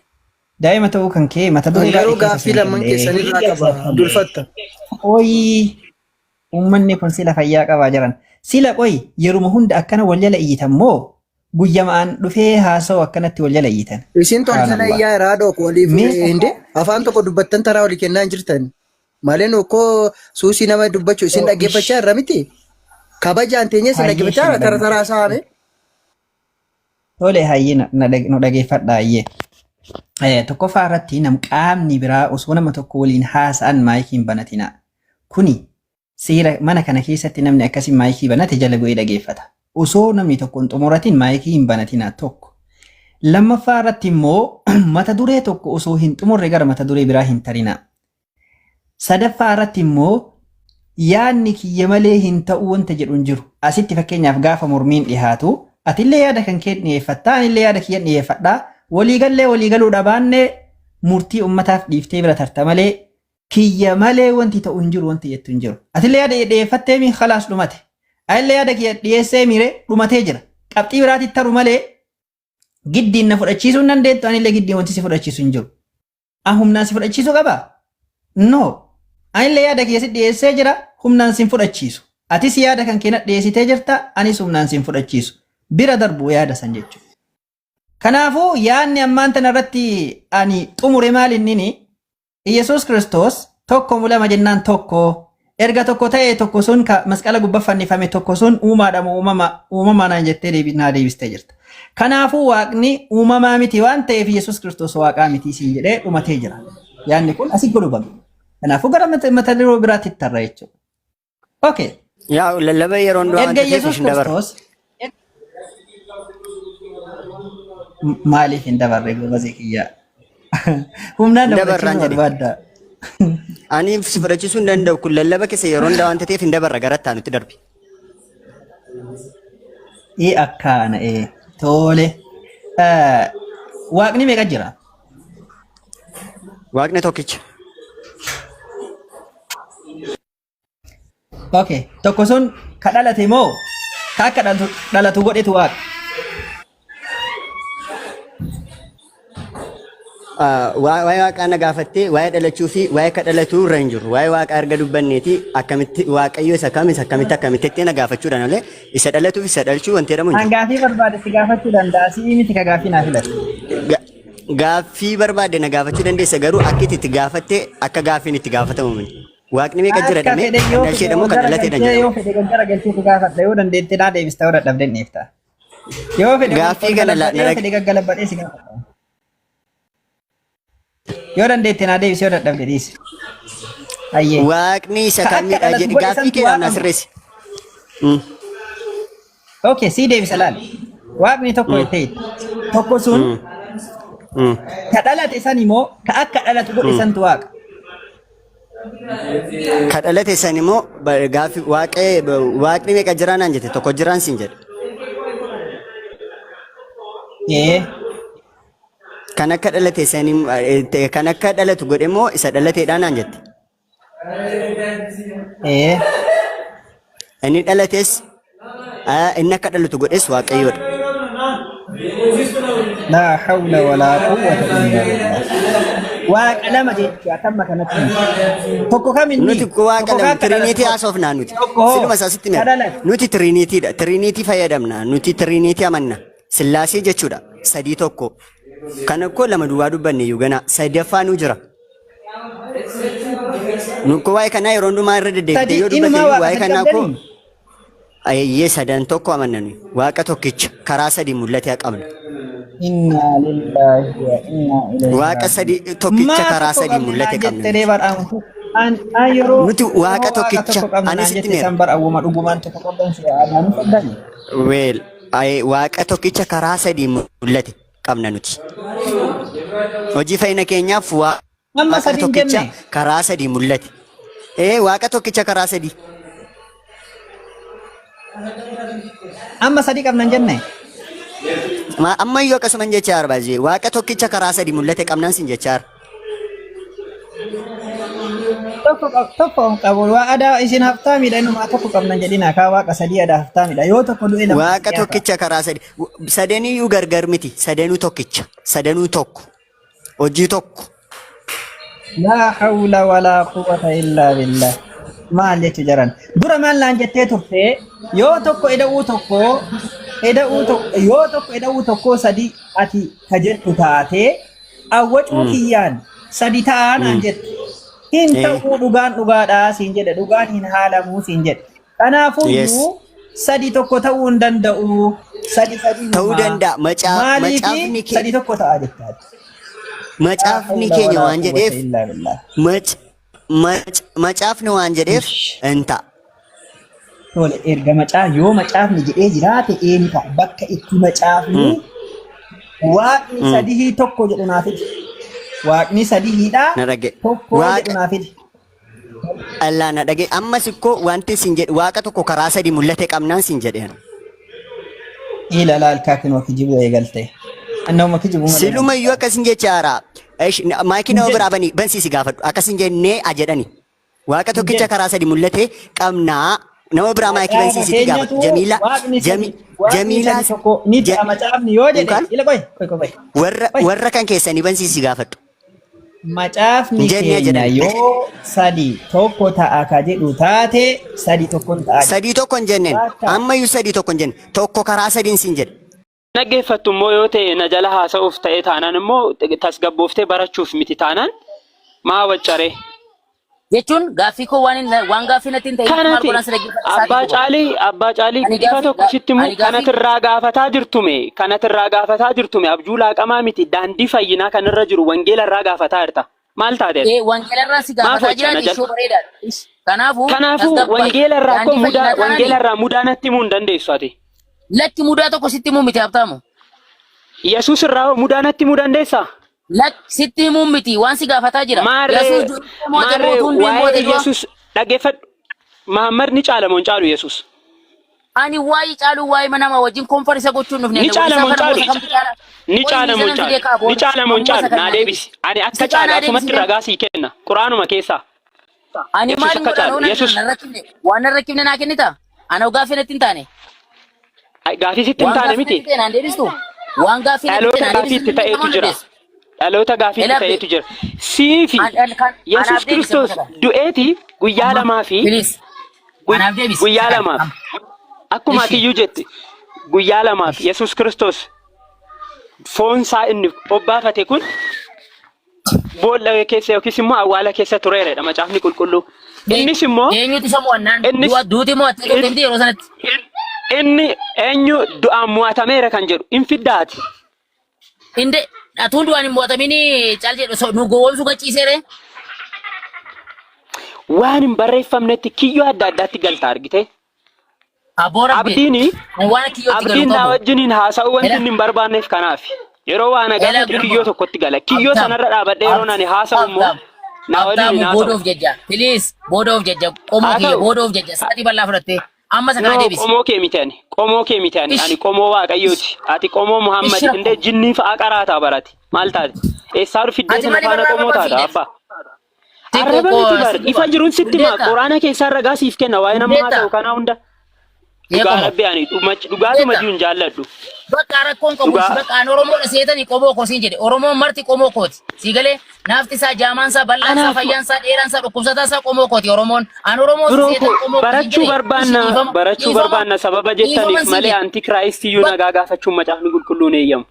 Daa'ima ta'uu kan kee mata An duree garuu baay'ee keessa gaaffii seenuu lamman danda'e. keessan irraa qaba Abdul Fatta. Qoyi uummanni kun sila fayyaa qabaa jiran. Sila qoyi yeruma hunda akkana wal jala iyyitan moo guyyamaan dhufee haasa'u akkanatti wal jala iyyitan? Isin tolchana Subhaanallah. iyyaa irraa dhook waliif Mee hinde afaan tokko dubbattan taraa walii kennaa hin jirtan. Malee nu akkoo suusii nama dubbachuu isin dhaggeeffachaa irra miti. Kabajaan teenyee isin hayyee dhaggeeffachaa ishee irra tara taraa saame. Tole hayyee nu dhageeffadha hayyee. Tokkoffaa irratti nam qaamni biraa osoo nama tokko waliin haasa'an maayikii hin banatina. Kuni seera mana kana keessatti namni akkasii maayikii banate jala bu'ee dhageeffata. Osoo namni tokko hin xumuratin maayikii hin banatina tokko. Lammaffaa irratti immoo mata duree tokko osoo hin xumurre gara mata duree biraa hin tarina. Sadaffaa irratti immoo yaadni kiyya malee hin ta'u wanta jedhu hin jiru. Asitti fakkeenyaaf gaafa mormiin dhihaatu atillee yaada kan kee dhiyeeffattaa anillee yaada kiyya dhiyeeffadhaa waliigallee waliigaluu dhabaanne murtii ummataaf dhiiftee bira tarta malee kiyya malee wanti ta'u hin jiru wanti jettu hin jiru. Atillee yaada dhiyeeffattee mi khalaas dhumate. Anillee yaada kiyya dhiyeessee miire dhumatee jira. Qabxii biraatti taru malee giddiin na fudhachiisuu hin dandeettu anillee giddiin wanti si fudhachiisu hin jiru. An humnaan si fudhachiisuu qabaa? No. Anillee yaada kiyya si dhiyeessee jira humnaan si hin fudhachiisu. Atis yaada kan kee na dhiyeessitee jirta anis humnaan si hin fudhachiisu. Bira darbu yaada san jechuudha. Kanaafuu yaadni ammaan tana irratti ani xumure maal innini Iyyasuus Kiristoos tokko mu lama jennaan tokko erga tokko ta'e tokko sun ka masqala gubba fannifame tokko sun uumaadha moo uumama uumamaa naan jettee deebi naa deebistee jirta. Kanaafuu waaqni uumamaa miti waan ta'eef Iyyasuus Kiristoos waaqaa miti siin jedhee dhumatee jira. Yaadni kun asii golubame. Kanaafuu gara mata mata duree biraatti tarra jechuudha. Okay. Yaa lallaba yeroo hundumaa Erga wanta ta'eef Yesuus hin dabarru. Kiristoos maaliif hin dabarre gobazee kiyyaa? Humnaan Hin na dabarraan fudhachiisuu jedhe. barbaadda. Ani si fudhachiisuu hin danda'u kun lallaba keessa yeroo hundaa wanta ta'eef hin dabarra gara itti aanutti darbi. Ee akkaana ee tole. Eh, Waaqni meeqa jira? Waaqni tokkicha. Okay. Tokko sun ka dhalate moo ka akka dhalatu, dhalatu godhetu waaqa? Ah, Waa'ee waaqaa na gaafattee waa'ee dhalachuu fi waa'ee ka dhalatuu irra hin jiru. Waa'ee waaqaa erga dubbanneeti akkamitti waaqayyo isa kam isa akkamitti akkamitti jettee na gaafachuudhaan malee isa dhalatuu fi isa dhalchuu wanti jedhamu hin An jiru. gaafii barbaade si gaafachuu danda'a. Si'ii miti ka gaafii naa filate. Gaaffii barbaadde na gaafachuu dandeessa garuu akka itti gaafatte akka gaaffiin itti gaafatamu miti. Waaqni meeqa jira Akka jedhamee fedhe kan yoo fedhe dhalcheedha moo ol kan dhalateedha garagalchee yoo jedhama. fedhe gaggaragalchee si gaafadha yoo dandeette naa deebista yoo dadhabde hin dhiifta. Yoo fedhe ol Gaaffii ol kana la- galabbadhee na yoo dhag- fedhe gaggalabbadhee si gaafadha. Yoo dandeette naa deebisi yoo dadhabde dhiisi. Ayyee. Waaqni isa Ka akka kamidha dhalatu jedhi godhe gaaffii santu kee waaqa naa moo? sirreessi. Okay, sii deebisa laal. Waaqni tokko jettee tokko sun ka dhalate san immoo ka akka dhalatu godhe santu waaqa. Ka dhalate san immoo gaaffii waaqee waaqni meeqa jiraa naan jette tokko jiraan siin jedhe. Ee. Kan akka dhalate san kan akka dhalatu godhe immoo isa dhalateedha naan jette. Ee. Inni dhalates inni akka dhalatu godhes Waaqayyoodha. Laa hawla walaa quwwata illaa billah. Waaqa lama jechuudha kamma kanatti. Tokko kam inni? Nuti waaqa Tokko lama akka dhalatu tiriiniitii godhe. haasofnaa nuti. Tokko hoo Siluma isaa sitti ka himera. dhalate. Nuti tiriiniitiidha. Tiriiniitii fayyadamna. Nuti tiriiniitii amanna. Sillaasee jechuudha. Sadii tokko. Kana koo lama duwwaa dubbanne iyyuu ganaa. Sadaffaa nu jira. Nu koo waa'ee kanaa yeroo hundumaa irra deddeebitee Sadii yoo dubbatte inumaa iyyuu waaqa waa'ee sadii kanaa koo qabdanii? eeyyee sadan tokko amanna nuyi. Waaqa tokkicha karaa sadii mul'ate qabna. Innaa lillaahi wa innaa ilayhi Waaqa raaji'uun. sadii tokkicha Maa karaa tokko sadii qabne mul'ate naan qabna jette ree nuti. bar'aamu. An an yeroo Nuti yeroo waaqa waaqa tokkicha tokko qabna ani naan sitti jette meera. san bar'aawwuma dhugumaan tokko qabdan si aadaanu qabdani. Weel waaqa tokkicha karaa sadii mul'ate qabna nuti. Hojii fayyina keenyaaf Amma waaqa sadii hin tokkicha jenne. karaa sadii mul'ate. Ee waaqa tokkicha karaa sadii. Amma sadii qabna hin jenne. Amma iyyuu akkasuma hin jechaa jira baay'ee. Waaqa tokkicha karaa sadii mul'ate qabnaan sin jechaa jira. Tokko tokko hin qabu. Waa adaa isin haftaamidha inumaa tokko qabna hin jedhina kaa waaqa sadii adaa haftaamidha. Yoo tokko du'e lamatti Waaqa dhiyaata. tokkicha karaa sadii. Sadaniyyuu gargar miti. Sadanuu tokkicha. Sadanuu tokko. Hojii tokko. Laa hawla walaa quwwata illaa billah. Maal jechu jaran. Dura maal naan jettee turte yoo tokko eda'uu tokko eda'uu tokko yoo tokko eda'uu tokko sadii ati ka jettu taate awwacuu kiyyaan sadi ta'aa naan jette. Hin ta'uu dhugaan dhugaadhaa siin jedhe dhugaan hin haalamuu siin jedhe. Kanaafuu Yes. iyyuu sadi tokko ta'uu hin danda'u. Sadi sadi Ta'uu uumaa. danda'a. Maaliifi Macaafni kee sadi tokko ta'a jettaati. Laa macaafni hawla keenya walaa waan quwwata jedheef illaa billah. mac mac macaafni waan jedheef Ish. hin ta'a. Tole erga macaa yoo macaafni jedhee jiraate eeni ta'a. Bakka itti macaafni waaqni sadihii tokko jedhu naa fidi. Waaqni sadihiidha Na dhage. tokko jedhu Waaqa naa fidi. Allah na dhage. Ammas ikkoo wanti sin jedhe waaqa tokko karaa sadii mul'ate qabnaan sin jedheen. Ila laal kaakin wa kijibuu eegalte. Annama kijibuu malee. Siluma iyyuu akkasin jechaara. Maayikii Hin nama biraa jedhu. bani bansiisi gaafadhu. Akkasin jennee a jedhani. Waaqa Hin tokkicha jedhu. karaa sadii mul'ate qabnaa. Nama biraa maayikii Macaafa bansiisiitii gaafadhu. keenyatu Jamiilaa waaqni Jami sadi waaqni sadi Jamiilaa tokko ni ja ta'a macaafni yoo jedhe Unkaan ila qoy qoy qoy qoy. warra Qoy. warra kan keessanii bansiisii gaafadhu. Macaafni Hin jennee keenya jedhan. yoo sadi tokko ta'a ka jedhu taate sadi tokkon ta'a jedha. Sadii tokko hin jenneen. Bakka Ammayyuu sadii tokko hin jenne. Tokko karaa sadiin siin jedhe. Dhaggeeffattu immoo yoo ta'e na jala haasa'uuf ta'e taanaan immoo tasgabbooftee barachuuf miti taanaan maa waccaree. Jechuun gaaffii koo waan hin- waan gaaffii natti hin ta'in maal Kanati godhaan si dhaggeeffadha sa'aatii abbaa tokko qaba. caalii abbaa caalii Ani ifa gaaffii tokko sitti himu ani gaaffii kanatirraa gaafataa jirtume kanatirraa gaafataa jirtume abjuu laaqamaa miti daandii fayyinaa kanirra jiru wangeela irraa gaafataa jirta maal taate ati ee wangeela irraa si maaf gaafataa wacca na jiraate jala ishoo bareedaadha. Ish. Kanaafuu kanaafuu tasgabba'i. wangeela irraa koo Daandii mudaa fayyinaa wangeela taanani irraa mudaa natti himuu hin dandeessu ati lakki mudaa tokko sitti himuu miti Habtaamu. Yesuus irraa hoo mudaa natti himuu dandeessaa? Lakki sitti himuu miti waan si gaafataa jira. Maarree Yesuus du'ee moote maarree moo utuu hin du'in waa'ee moote du'a? Yesuus dhaggeeffadhu. Mahammad ni caala moo hin caalu Yesuus? Ani waa'ee caaluu waa'ee nama wajjin konfarisa gochuun dhufne. Ni caala moo hin Isa kana caalu? moo isa kamtu caala? Ni Qoy caala moo hin miizanan caalu? fidee kaa Ni booda. caala moo hin Ammoo isa caalu? kana Naa naa deebisi. deebisi. Ani akka Isa caalu naa asumatti deebisi. ragaa sii kenna. Quraanuma keessaa. Ani Yesuus maal akka godhaan caalu. hoo Yesuus nan rakkifne waan nan rakkifne naa kennita? Ana gaaffii natti hin taane. Ay, Gaafii sitti hin Waan taane gaaffii miti. natti ta'e naan deebistu? Waan gaaffii natti ta'e Dhaloota naan gaafii deebistu itti ta'etu namoonni jira. dandeessu. Dhaloota gaafii itti Ela ta'etu jira. Siifi an an kan Yesuus anaaf deebisi amma Kiristoos kana. du'eeti guyyaa Amma lamaa fi please anaaf deebisi guyyaa isa kana. lamaaf Amma akkuma ishi ati iyyuu jette guyyaa lamaaf ishi Yesuus Kiristoos foon isaa inni obbaafate kun boolla keessa yookiis immoo awwaala keessa tureeredha macaafni qulqulluu. Innis immoo Eenyutu isa mo'annaan innis du'a duuti mo'attee turte miti yeroo sanatti. inni eenyu du'aan mo'atameera kan jedhu hin fiddaati. Inde atuun du'aan hin mo'atamin cal jedhu nu gowwoomsuu gachiiseere. Waan hin barreeffamnetti kiyyoo adda addaatti galta argite. Aboo rabbi. Abdiin Ani waan kiyyootti galu abdiin naa qabu. wajjiniin haasa'uu wanti Ela inni hin barbaanneef kanaaf. Yeroo waa na ela gaafatu gurba. kiyyoo tokkotti gala. Kiyyoo Abtaam. sanarra dhaabadhee yeroo ani haasa'u immoo Abtaam. naa waliin hin Abtaamu booda haasa'u. of jajja. Please booda of jajja. Qomoo Haa kiyya ta'u. booda of jajja. Sa'aatii bal'aa fudhattee. Amma isa kana No, deebisi. qomoo kee miti ani. Qomoo kee miti ani. Ish. Ani qomoo Waaqayyooti. Ati qomoo Muhammad. Ish rakkoo. Indee jinnii fa'aa qaraataa barati. Maal taate? Eessaa dhufiddee Ati sana maaliif faana arraba qomoo taata fiide? abbaa? Xiqqoo Arraba koo miti bar si ifa dhufa. jiruun sitti hima Hundeetta. quraana keessaa ragaa siif kenna waa'ee nama Hundeetta. haasa'u kanaa hunda Ee dhugaa qomoo. rabbi ani dhugaatuma Hundeetta. jiru hin jaalladhu Bakka rakkoon qabu dhugaa bakka ani Oromoodha seetanii qomoo koo siin jedhe. Oromoon marti qomoo kooti. Sii galee naafti isaa jaamaan isaa bal'aan isaa anaaf fayyaan isaa dheeraan isaa dhukkubsataan isaa qomoo kooti Oromoon. Ani Oromoo si biroo seetan koo qomoo koo siin barachuu jedhe. Ishi barbaanna dhiifama barachuu dhiifama barbaanna sababa dhiifaman jettaniif siin malee jedhe. antikiraayistii iyyuu Bakka nagaa gaafachuun macaafni qulqulluun eeyyamu.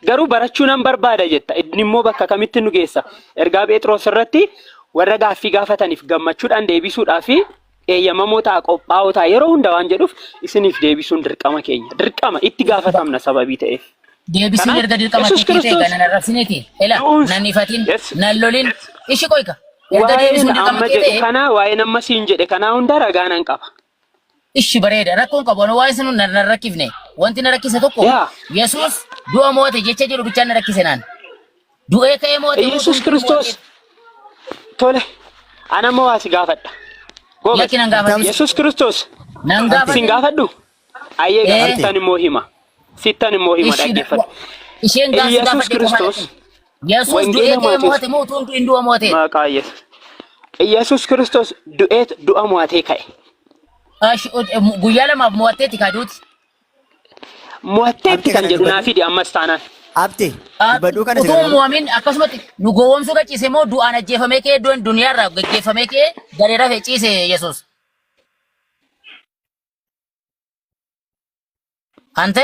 Garuu barachuu nan barbaada jetta. Inni immoo bakka kamitti nu geessa? Ergaa Pheexroos irratti warra gaaffii gaafataniif gammachuudhaan deebisuudhaa fi eeyyamamoo ta'a qophaa'oo ta'a yeroo hunda waan jedhuuf isiniif deebisuun dirqama keenya. Dirqama itti gaafatamna sababii ta'eef. Deebisuun Kanaaf erga dirqama Yesuus keetii ta'e Kiristoos gana nan rabsineeti. Ela du'uun nan ifatin yes nan lolin ishi qoyka. Erga waa'een deebisuun dirqama amma kee jedhu ta'e kanaa waa'een amma siin jedhe kanaa hunda ragaa nan qaba. Ishi bareeda rakkoon qabu ani waa'ee sunu nan rakkifne wanti na rakkise tokko Yaa Yesuus du'a moo'ate jecha jedhu bichaan na rakkise naan du'ee ka'ee moo'ate moo Yesuus du'ee Kiristoos moo'ate tole ana immoo waa si gaafadha. Goobas lakki nan gaafatin Yesuus Kiristoos nan sin gaafatin gaafadhu ayyee gaa ee sittan immoo hima sittan immoo hima ishi dhaggeeffadhu. isheen gaafsi Yesuus gaafadhe qofaa Kiristoos lakki Yesuus du'ee wangeela ka'ee Maatewos moo'ate moo utuu hin du'in du'a moo'ate maqaa Yesuus Yesuus Kiristoos du'eet du'a mo'atee ka'e. Guyyaa lamaaf mo'atteetti kaaduuti. Mo'atteetti Abte kan kana jedhu naa dubbadhu. fidi ammas taanaan. Abte dubbadhuu kana si Utuu gargaaru. mo'amin akkasumatti nu gowwoomsuu qaciise moo du'aan ajjeefamee ka'ee du'an duniyaarraa geggeeffamee ka'ee garee rafee ciise Yesuus. Ante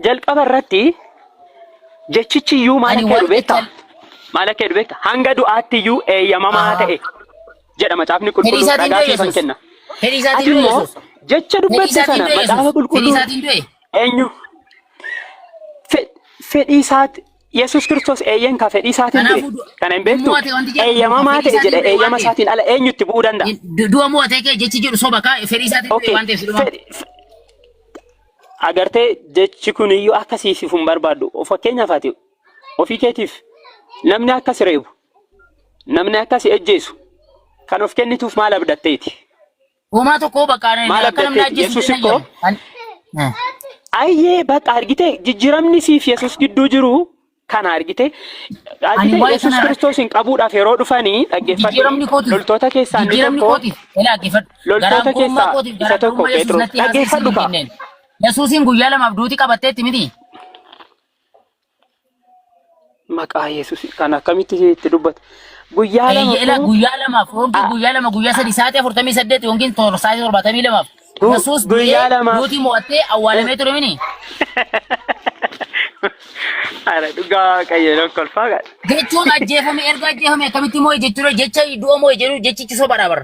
Jalqaba irratti jechichi iyyuu maal ani akka jedhu waan beektaa? jecha Maal akka jedhu beektaa? Hanga du'aatti iyyuu eeyyamamaa ta'e jedha macaafni fedhii qulqulluu isaatiin ragaa du'e siifan Yesuus. kenna. Fedhii Ati isaatiin du'e immoo Yesuus. jecha Fedhii dubbatte isaatiin sana du'e macaafa Yesuus. Fedhii qulqulluu isaatiin du'e. eenyu fedhii isaati Yesuus Kiristoos eeyyen ka fedhii isaatiin du'e Kanaafuu du'a kana hin beektu mo'ate wanti jedhu eeyyamamaa fedhii ta'e isaatiin jedhe du'e waan eeyyama ta'eef. isaatiin ala eenyutti bu'uu danda'a? Du'a mo'atee ka'e jechi jedhu soba kaa fedhii isaatiin du'e Okay waan ta'eef silumaa. agartee jechi kun iyyuu akka siif hin barbaaddu fakkeenyaaf ati ofii keetiif namni akka si reebu namni akka si ejjeesu kan of kennituuf maal abdatteeti? Homaa tokko bakka Maal akka namni abdatteeti? ajjeesu Yesuus illee ikkoo nan jedhu. ayyee bakka argite jijjiiramni siif Yesuus gidduu jiru Kana argite Ani argite waa'ee Yesuus kana Kiristoosiin qabuudhaaf yeroo dhufanii dhaggeeffadhu. jijjiiramni kootiif Loltoota keessaa inni jijjiiramni tokko kootiif ilaa dhaggeeffadhu. loltoota Garaagarummaa keessaa kootiif isa tokko garaagarummaa Yesuus Phexros natti haasa'e isin dhaggeeffadhu hin kaa. kenneen. Yesuusiin guyyaa lamaaf duuti qabatteetti miti. Maqaa Yesuus kan akkamitti itti dubbata. Guyyaa lama Eeyya ilaa kun guyyaa lamaaf yookiin a- guyyaa lama guyyaa sadi sa'aatii 48 yookiin sa'aatii 72f Yesuus du'ee guyyaa lamaaf duuti mo'attee awwaalamee ture mini. Ara dhugaa waaqayyo nan kolfaa gaadha. Jechuun ajjeefame erga ajjeefame akkamitti moo'e jechuudha jecha du'a moo'e jedhu jechichi soba dhabar.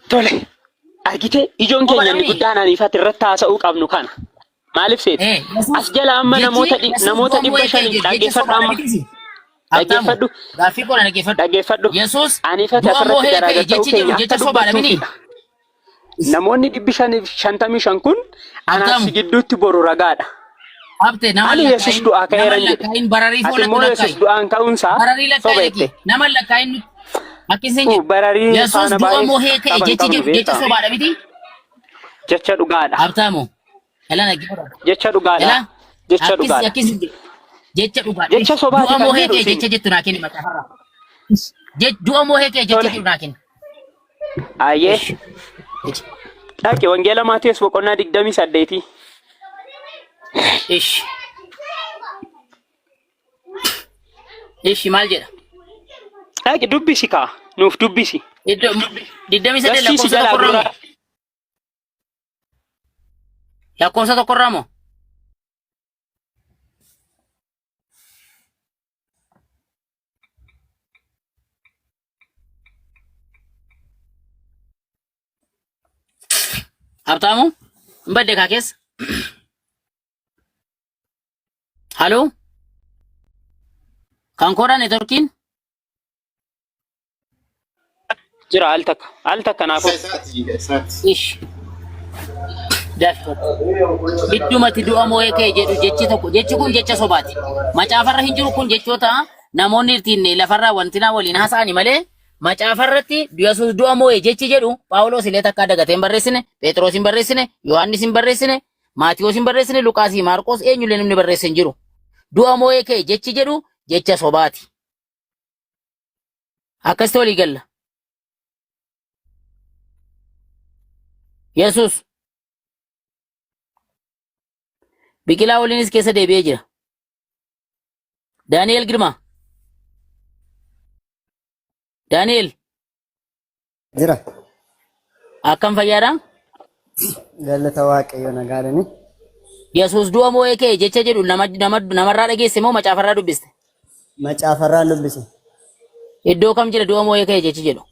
Tole argitee ijoon Soba keenya inni dhabni. guddaan aniifati irratti haasa'uu qabnu kana. Maaliif seete? Eh, Yesuus As jala amma jechi namoota Yesuus namoota du'a dhibba moo'e ka'e shanii jedhu jecha dhaggeeffadhu soba amma. dhabiti. Habtaamu Dhaggeeffadhu gaaffii koo na dhaggeeffadhu. dhaggeeffadhu. Yesuus Aniifati du'a asirratti moo'ee ka'e garaagar ta'uu jechi jedhu keenya akka jecha soba dhabini. dubbattuufidha. Namoonni 555 kun anaaf Habtaamu si gidduutti boru ragaadha. habte nama Ani Yesuus lakkaa'in du'aa nama ka'eeran jedhe. lakkaa'in bararii Ati foonatti immoo Yesuus lakkaa'i. du'aan ka'uunsaa Bararii soba lakkaa'i lakki jette. nama lakkaa'in nuti akkisin jedhu. Bararii Yesuus faana du'a baay'ee moo'ee ka'e qaban jechi qabnu jedhu jecha beektaa? sobaadha miti. Jecha dhugaadha. Habtaamu Ela dhaggeeffadhu. Jecha dhugaadha. Ela Jecha akkis dhugaadha. akkis jecha dhugaadha. Jecha sobaati Du'a kan moohee jedhu kee isin. jecha jettu naa kenni macaafarraa. Du'a moohee kee jecha Tole. jedhu naa kenni. Ayyee. Ish. Ish. Dhaqi Wangeela Maatiyus boqonnaa 28. Ish. Ish maal jedha? Dhaqi dubbisi kaa. Nuuf dubbisi. Iddoo 28 Garsiisi lakkoofsa jalaa tokkorraa gurra. moo? Lakkoofsa tokkorraa moo? Habtaamu hin badde kaa keessa. Haloo kan koodhaa neetworkiin Jira al takka. Al takka naaf Isa obsi. isaati, isaati. Ish. Dafi. Iddumatti du'a moo'ee ka'e jedhu jechi tokko jechi kun jecha sobaati. Macaafarra hin jiru kun jechoota namoonni ittiin lafarraa wantinaa waliin haasa'ani malee macaafarratti Yesuus du'a moo'e jechi jedhu Phaawulos illee takkaa dagatee hin barreessine, Phexros hin barreessine, Yohaannis hin barreessine, Maatiyoos hin barreessine, Luqaasii, Maarqos eenyullee namni barreesse hin jiru. Du'a moo'ee ka'e jechi jedhu jecha sobaati. Akkasitti walii galla. Yesuus biqilaa waliinis keessa deebi'ee jira. Daani'el Girmaa. Daani'el Jira. akkam fayyaadha? Galata Waaqayyo nagaadhani. Yesuus du'a moo'ee ka'e jecha jedhu nama nama namarraa dhageesse moo macaafarraa dubbiste? Macaafarraan dubbise. Iddoo kam jira du'a moo'ee ka'e jechi jedhu?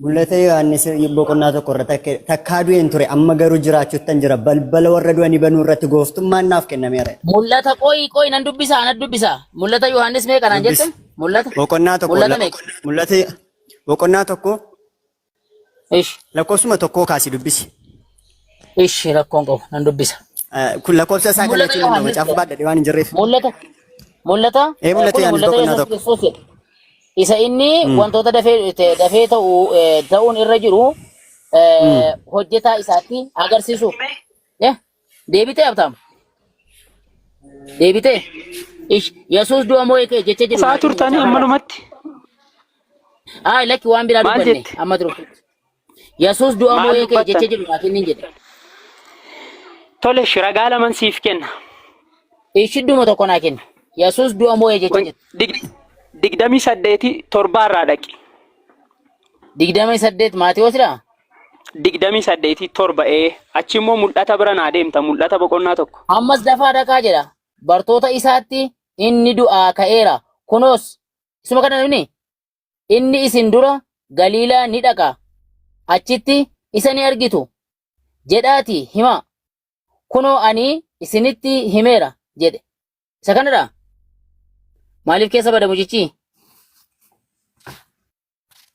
Mul'ata Yohaannis boqonnaa tokko irratti takkaa du'een ture amma garuu jiraachuuttan jira balbala warra du'anii banuu irratti gooftummaan naaf kennameera. Mul'ata qoyi qoyi nan dubbisa nan dubbisa. Mul'ata Yohaannis meeqa naan jette? Dubbisi. Mul'ata Boqonnaa tokko mul'ata meeqa? mul'ata boqonnaa tokko Ish lakkoofsuma tokkoo kaasi dubbisi. ish rakkoon qabu nan dubbisa. Kun lakkoofsa isaa Mul'ata kallachuu danda'u Yohaannis macaafa baadhadhe waan hin jirreef. Mul'ata mul'ata Ee mul'ata kun Yohaannis mul'ata boqonnaa Yesuus tokko. Kiristoos jedha. Isa inni wantoota dafee dafee ta'u ta'uun irra jiru hojjetaa isaatti agarsiisuuf. Deebitee Habtaam. Deebitee. Ish Yesuus du'a moo'ee ka'e jecha jedhu Isaa naa kenni turtanii macaafarraa. ammanumatti Haa lakki waan biraa maal dubbanne jette? amma jiru. Yesuus du'a Maal moo'ee ka'e jecha dubbattan? jedhu naa kenni jedhe. Tole ragaa laman siif kenna. Ishidduma tokko naa kenni. Yesuus du'a moo'ee jecha jedhu. 28 torbaarraa dhaqi. 28 Maatewoosidha? 28 torba ee achi immoo mul'ata bira naa deemta mul'ata boqonnaa tokko. Ammas dafaa dhaqaa jedha. Bartoota isaatti inni du'aa ka'eera. Kunoos isuma kana namni inni isin dura Galiilaa ni dhaqa. Achitti isa ni argitu. Jedhaati himaa. Kunoo ani isinitti himeera jedhe. Isa kanadha. Maaliif keessa bada mucichi?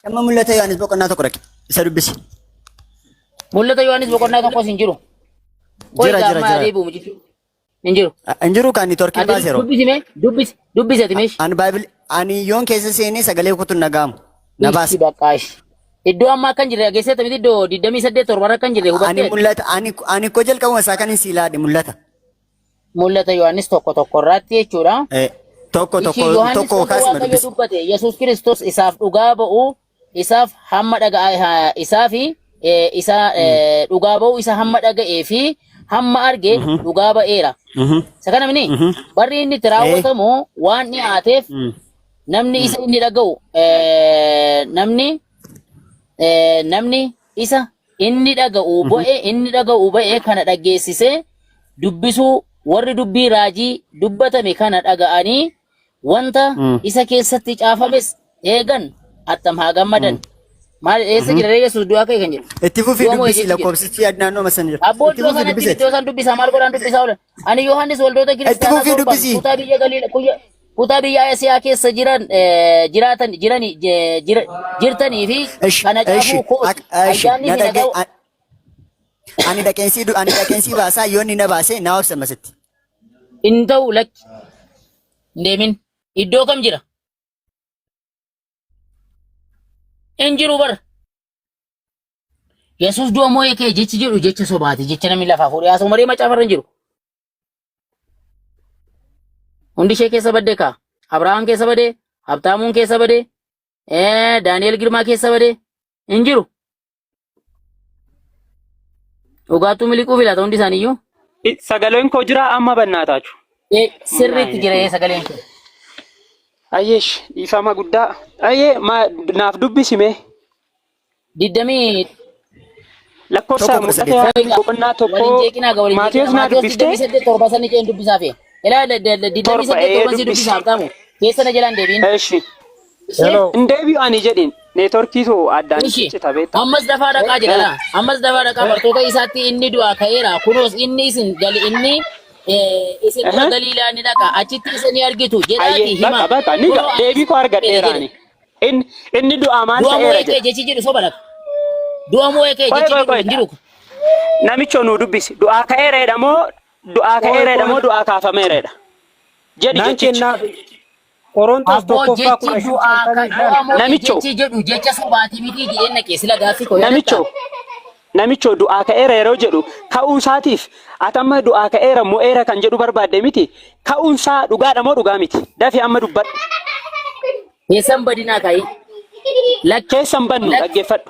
Amma mul'ata Yohaannis boqonnaa tokko dhaqi. Isa dubbisi. Mul'ata Yohaannis boqonnaa tokkos hin jiru. Qoy Jira jira gaammaa jira. adeebi'u mucichi. Hin jiru. Hin jiru kan neetworkiin Ati baaseero. dubbisi mee dubbisi dubbisi ati meeshi. Ani baayibil ani yoon keessa seenee sagalee kutuun nagaamu. Na Ishi baasa. bakka ishi. Iddoo ammaa akka hin jirre dhageesseetta miti iddoo 28 torbarra akka hin jirre Ani hubatteet. mul'ata ani ani koo jalqabuma isaa kan hin siilaadhe mul'ata. Mul'ata Yohaannis tokko tokko irratti jechuudha. Tokko Ishii tokko Yohaannis tokko wanta kaasuma Waaqayyo dubbisi. dubbate Yesuus Kiristoos isaaf dhugaa ba'u isaaf hamma dhaga'a isaa fi isa dhugaa ba'u isa hamma dhaga'ee fi hamma arge dhugaa ba'eera. Isa kana mini barri inni itti raawwatamu waan dhi'aateef namni isa inni dhaga'u namni namni isa inni dhaga'u ba'e inni dhaga'u ba'e kana dhageessisee dubbisuu warri dubbii raajii dubbatame kana dhaga'anii wanta isa keessatti caafames eegan attam haa gammadan. Maal eessa jira ree Yesuus du'aa ka'e kan jedhu. Itti fufii Du'a moo dubbisi jechi jedhu. lakkoofsichi naannoo sana jira. Abboo Itti iddoo fufii sanatti dubbisi. iddoo san dubbisaa maal godhaan dubbisaa oolan. Ani Yohaannis waldoota Itti kiristaanaa fufii torban dubbisi. kutaa biyya Galiila kuyya kutaa biyya Asiyaa keessa jiran jiraatan jirani jirtanii fi Ishi kana ishi caafuu kooti. ishi Ayyaanni na fi dhage nagaa ani dhaqeensii ani dhaqeensii baasaa yoo inni na baase na obsa masitti. hin ta'u lakki hin deemin. Iddoo kam jira? Hin jiru bara. Yesuus du'a moo'ee ka'e jechi jedhu jecha sobaati jecha namni lafaa fuudhee haasa'u malee macaafa irra hin jiru. Hundi ishee keessa badde kaa. Abrahaam keessa badee, Habtaamuun keessa badee, Daani'el Girmaa keessa badee hin jiru. Dhugaattuu miliquu filata hundi isaaniiyyuu. Sagaleen koo jira amma bannaa taatu. Sirriitti jira sagaleen kee. Ayyeesh dhiifama guddaa. Ayyee naaf dubbisi mee. Digdamii Lakkoofsa Tokko kudha mul'ata saddeet. Yohaannis boqonnaa tokko waliin jeeqinaa gaa waliin Maatiyos jeeqinaa. naa Maatiyos dubbistee 28 torba sani ceen dubbisaa fi. Ilaa 28 torba ee torban si dubbisi. dubbisaa Habtaamu. Keessa na jalaan deebiin. Eshi. Hello. Hin deebi'u ani jedhin neetworkiitu addaan Ishi ciccita beektaa. ammas dafaa dhaqaa jedha laa. Ammas dafaa dhaqaa bartoota isaatti inni du'aa ka'eera. Kunoos inni isin gali inni isin dura Galiilaa ni dhaqa. Achitti isa ni argitu jedhaati Ayyee hima. bakka bakka ni Kunoo ani deebii koo isin jedhe. argadheera ani. Inni inni du'aa maal Du'a ta'eera moo'ee ka'e jedha. jechi jedhu soba lafa. Du'a moo'ee ka'e Qoy jechi qoy jedhu qoy hin jiru. namicho nuu dubbisi. Du'aa ka'eera moo du'aa Qoy ka'eera qoy. moo du'aa kaafameera jedha. Jedhi Naan jechichi. kennaaf Qorontos Abboo tokkoffaa jechi kudha shan du'aa ka shantamii shan. du'a moo'e Namicho jechi jedhu jecha sobaati miti jedheen naqee sila gaaffii koo yaadatta. namicho namicho du'aa ka'eera yeroo jedhu ka'uu isaatiif ati amma du'aa ka'eera mo'eera kan jedhu barbaadde miti ka'uun isaa dhugaadha moo dhugaa miti dafi amma dubbadhu. Keessan badinaa kaa'i. Lakki Keessan bannu lakki dhaggeeffadhu.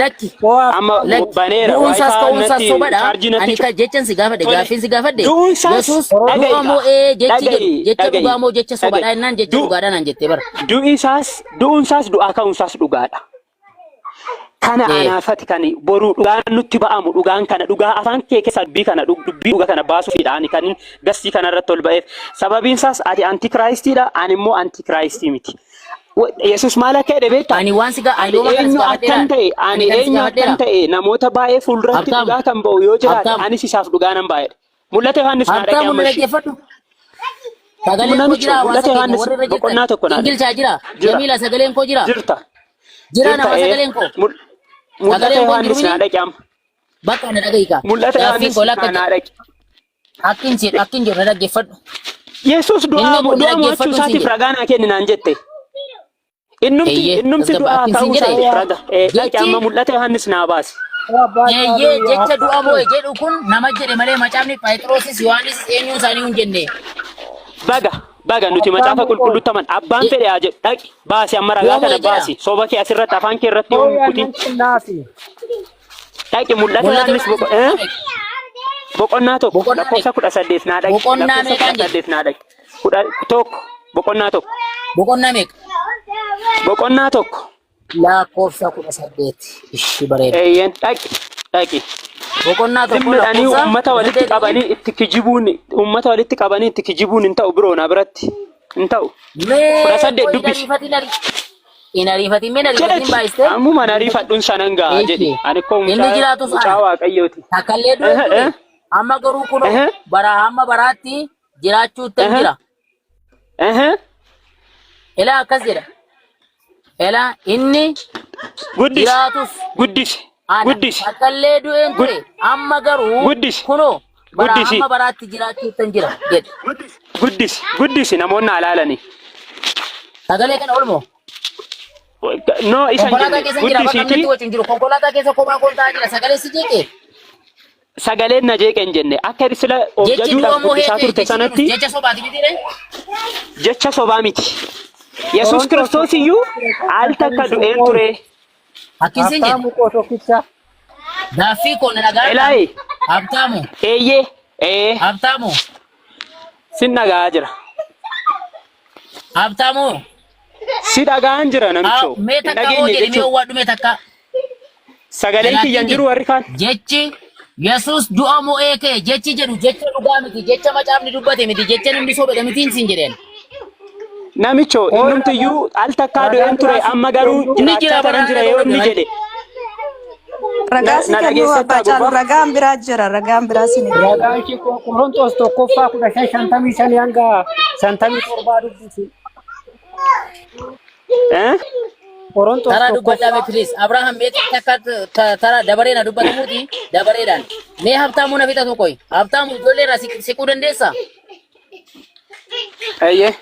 lakki Qo'aa Amma lakki baneera du'uunsaas waayifaa ka'uunsaas natti sobadha. chaarjii natti Ani ka jechan si gaafadhe Tole. gaaffiin si gaafadhe Du'uunsaas Yesuus du'a dhaga'i gaa. moo'ee jechi jedhu Dhaga'i jecha dhaga'i dhugaa moo jecha sobadha dhaga'i. jennaan jecha Du dhugaadha naan jettee bara. du'isaas du'uunsaas du'aa ka'uunsaas dhugaadha. Kana Ee. anaafati kan boruu dhugaan nutti ba'amu dhugaan kana dhugaa afaan kee keessaa dubbii kana dubbii dhugaa kana baasuufidha ani kan gastii kana irratti ol ba'eef. Sababiin isaas ati antikiraayistiidha ani immoo antikiraayistii miti. Yesus maal akka jedhe beektaa? Ani waan si ani Ani yooma kana si eenyu gaafadheera. akkan ta'e Ani ani kana si eenyu akkan gaafadheera. ta'e namoota baay'ee fuulduratti Habtaamu dhugaa kan ba'u yoo jiraate Habtaamu anis isaaf dhugaa nan baay'edha. Mul'ata Yohaannis naa dhaqee Habtaamu amma na ishii. dhaggeeffadhu. Sagaleen koo Namicho jira hawaasa mul'ata keenya Yohaannis warri irra jirtan. boqonnaa tokko naa dhaqe. Ingilchaa jira. Jira. Jamiila sagaleen koo jira. Jirta. Jira Jirta nama ee. sagaleen koo. Mul'ata Sagaleen koo hin jiru Yohaannis naa mini? dhaqe amma. Bakka na dhagahi kaa. Mul'ata Gaaffiin Yohaannis koo lakka naa dhaqe. akkin jedhu akkin jedhu na dhaggeeffadhu. Yesuus Inni du'aa kun du'a mo'achuu dhaggeeffadhu siin isaatiif jedhe. ragaa naa kenni naan jette. Innumti Eeyyee innumti tasgabba du'aa akkin siin ta'uu jedhe isaatiif raga. Dhaqi jechi amma mul'ata Yohaannis naa baasi. Abbaa eeyyee caaluu jecha du'a haftee. moo'e jedhu kun nama jedhe malee macaafni Phexrosis Yohaannisis eenyuun isaanii hin jenne. Baga baga nuti macaafa Habtaamuu qoy. qulqulluutti aman abbaan fedhe haa jedhu dhaqi baasi amma ragaa Du'a kana moo'e jedha. baasi soba kee asirratti afaan kee irratti yoo Qoy hin kutin annan kennaafi. dhaqi mul'ata Mul'ata Yohaannis Yohaannis boqonnaa meeqa? boqonnaa tokko Boqonnaa lakkoofsa meeqa? 18 naa dhaqi Boqonnaa lakkoofsa meeqaan kudha jedhe? saddeet naa dhaqi 11 boqonnaa tokko Boqonnaa meeqa? boqonnaa tokko Lakkoofsa 18. Ishi bareeda. eeyyeen dhaqi dhaqi Boqonnaa zim tokko jedhanii lakkoofsa uummata kudha walitti saddeet qabanii itti kijibuun uummata walitti qabanii itti kijibuun hin ta'u biroo na biratti hin ta'u Mee 18 qoy hin dubbisi ariifatin hin ariifatin mee hin ariifatin jedhati baay'iste. ammuma na ariifadhuun sanan ga'a jedhi Eeshi. ani koo Inni mucaa jiraatus mucaa ana. waaqayyooti. Takkallee du'e Ehe, ture. eh, Amma garuu kunoo ehe, bara hamma baraatti jiraachuuttan ehe, jira. ehe. Ilaa akkas jedha. Ilaa inni Guddisi, jiraatus guddisi, ana. guddisi, Takkallee du'een ture. Amma garuu guddisi, kunoo bara guddisi, hamma baraatti jiraachuuttan jira jedhe. guddisi, guddisi namoonni alaalanii. Sagalee kana olmoo. No, isa hin Konkolaataa jenne keessa jira bakka guddisiiti namni wacu hin jiru. Konkolaataa keessa kophaa koon taa'aa jira. Sagalee si jeeqee. Sagaleen na jeeqe hin jenne. Akka sila of Jechi du'a jajuudhaaf moo'ee guddisaa ka'e turte jechi jedhu sanatti jecha sobaati miti ree? jecha sobaa miti. Yesuus Qorontos Kiristoos iyyuu al takka du'een ture. Akkin siin jedhe. Habtaamu koo tokkicha. Gaaffii koo na dhagaadha. Elaayi Habtaamu. eeyyee ee Habtaamu. sin dhaga'aa jira. Habtaamu. Si dhaga'aan jira namichoo. Mee Hin takka hoo dhageenye jedhi mee jechuun owwaadhu mee takka. sagaleen kiyya hin jiru warri kaan. Jechi Yesuus du'a mo'ee ka'e jechi jedhu jecha dhugaa miti jecha macaafni dubbate miti jecha namni sobedha mitiin siin jedheen. Namichoo innumtiyyuu al takkaa du'een ture amma garuu Inni jira jiraachaa tanan bara jira yoo inni jedhe. Ragaa si Na kennuu dhageessettaa abbaa caalu gurbaa? ragaan biraa jira ragaan biraa sin kenna. Ragaan ishee Qorontos tokkoffaa 1555 hanga 57 dubbisi. Eh? Qorontos Taraa dubbadhaa mee tokkoffaa please. Abrahaam mee takka taraa dabaree na dubbatamuuti dabareedhaan. Mee Habtaamuu na fixatu qoy. Habtaamu ijoollee irraa siquu dandeessaa? Eeyyee.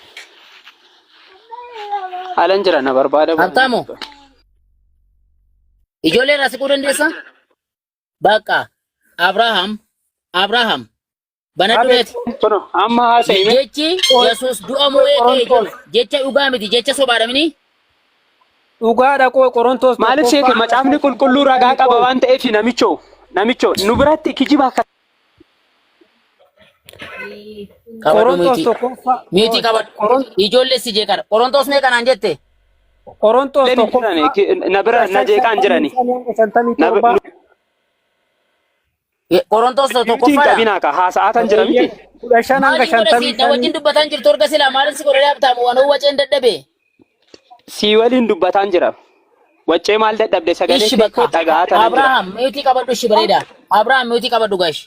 Alan jira na barbaada. Habtaamu ijoollee irraa siquu dandeessaa? Bakka Abrahaam Abrahaam banadhu Abeet meeti. Kuno amma haasa'ime. Jechi Yesuus du'a mo'ee ka'e jedhu jecha dhugaa miti jecha sobaadha mini. Dhugaadha qoy Qorontos Maaliif seete tokkoffaa macaafni qulqulluu ragaa qaba waan ta'eef namichoo namichoo nu biratti kijiba akka Qabadhu Qorontos miitii. tokkoffaa Miitii qabadhu. Ijoollee si jeeqadha. Qorontos mee kanaan jette? Qorontos Leen hin jirani tokkoffaa na bira na jeeqaan jirani. 55 Na 57 Qorontos Miitiin tokkoffaadha. qabinaa ka haasa'aa tan jira miti. 15 hanga Maaliin godha si na 55 wajjin dubbataan jirtu erga silaa maaliin si godha dhaabtaamu waan waceen dadhabe. Sii waliin dubbataan jira. Waccee maal dadhabde sagalee Ishi kee bakka. dhaga'aa tanan jira. Abrahaam miitii qabadhu ishi bareeda. Abrahaam miitii qabadhu gaash.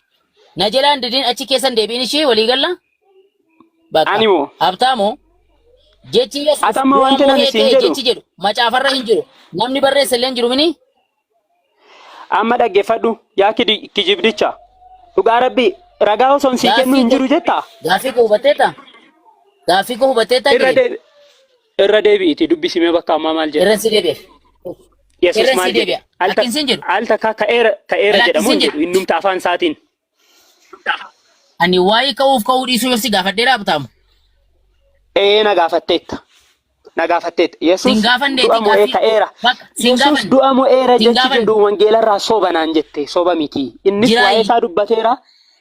Na jalaan didin achi keessan deebiin ishii walii galla. Bakka. Ani moo Habtaamu jechi Yesuus ati amma du'a wanti nani mo'ee siin ka'e jedhu jechi jedhu macaafarra hin jiru. Namni barreesse illee hin jiru mini. amma dhaggeeffadhu yaa kijibdicha dhugaa rabbi ragaa osoo sii kennu Gaaffii hin koo jiru jettaa gaaffii koo hubatteetta? Gaaffii koo hubatteetta irra jedhe. deebi irra deebi'iti dubbisimee bakka ammaa maal jedha Irran si deebi'a. Yesus Irran maal si jedhe deebi'a. al Akkin sin jedhu. al takka ka'eera ka'eera Ala akkin jedhamu sin hin jedhu jedhu. innumta afaan isaatiin Ani waa'ee ka'uuf ka'uu dhiisuu yoo si gaafadheera abtaamu. Ee na gaafatteetta. Na gaafatteetta. Sin Yesuus gaafanneeti du'a mo'ee gaaffii ka'eera. bakka sin Yesuus gaafanne du'a mo'eera sin jechi gaafanne jedhu wangeelarraa soba naan jette soba miti. Innis waa'ee jiraayi isaa dubbateera.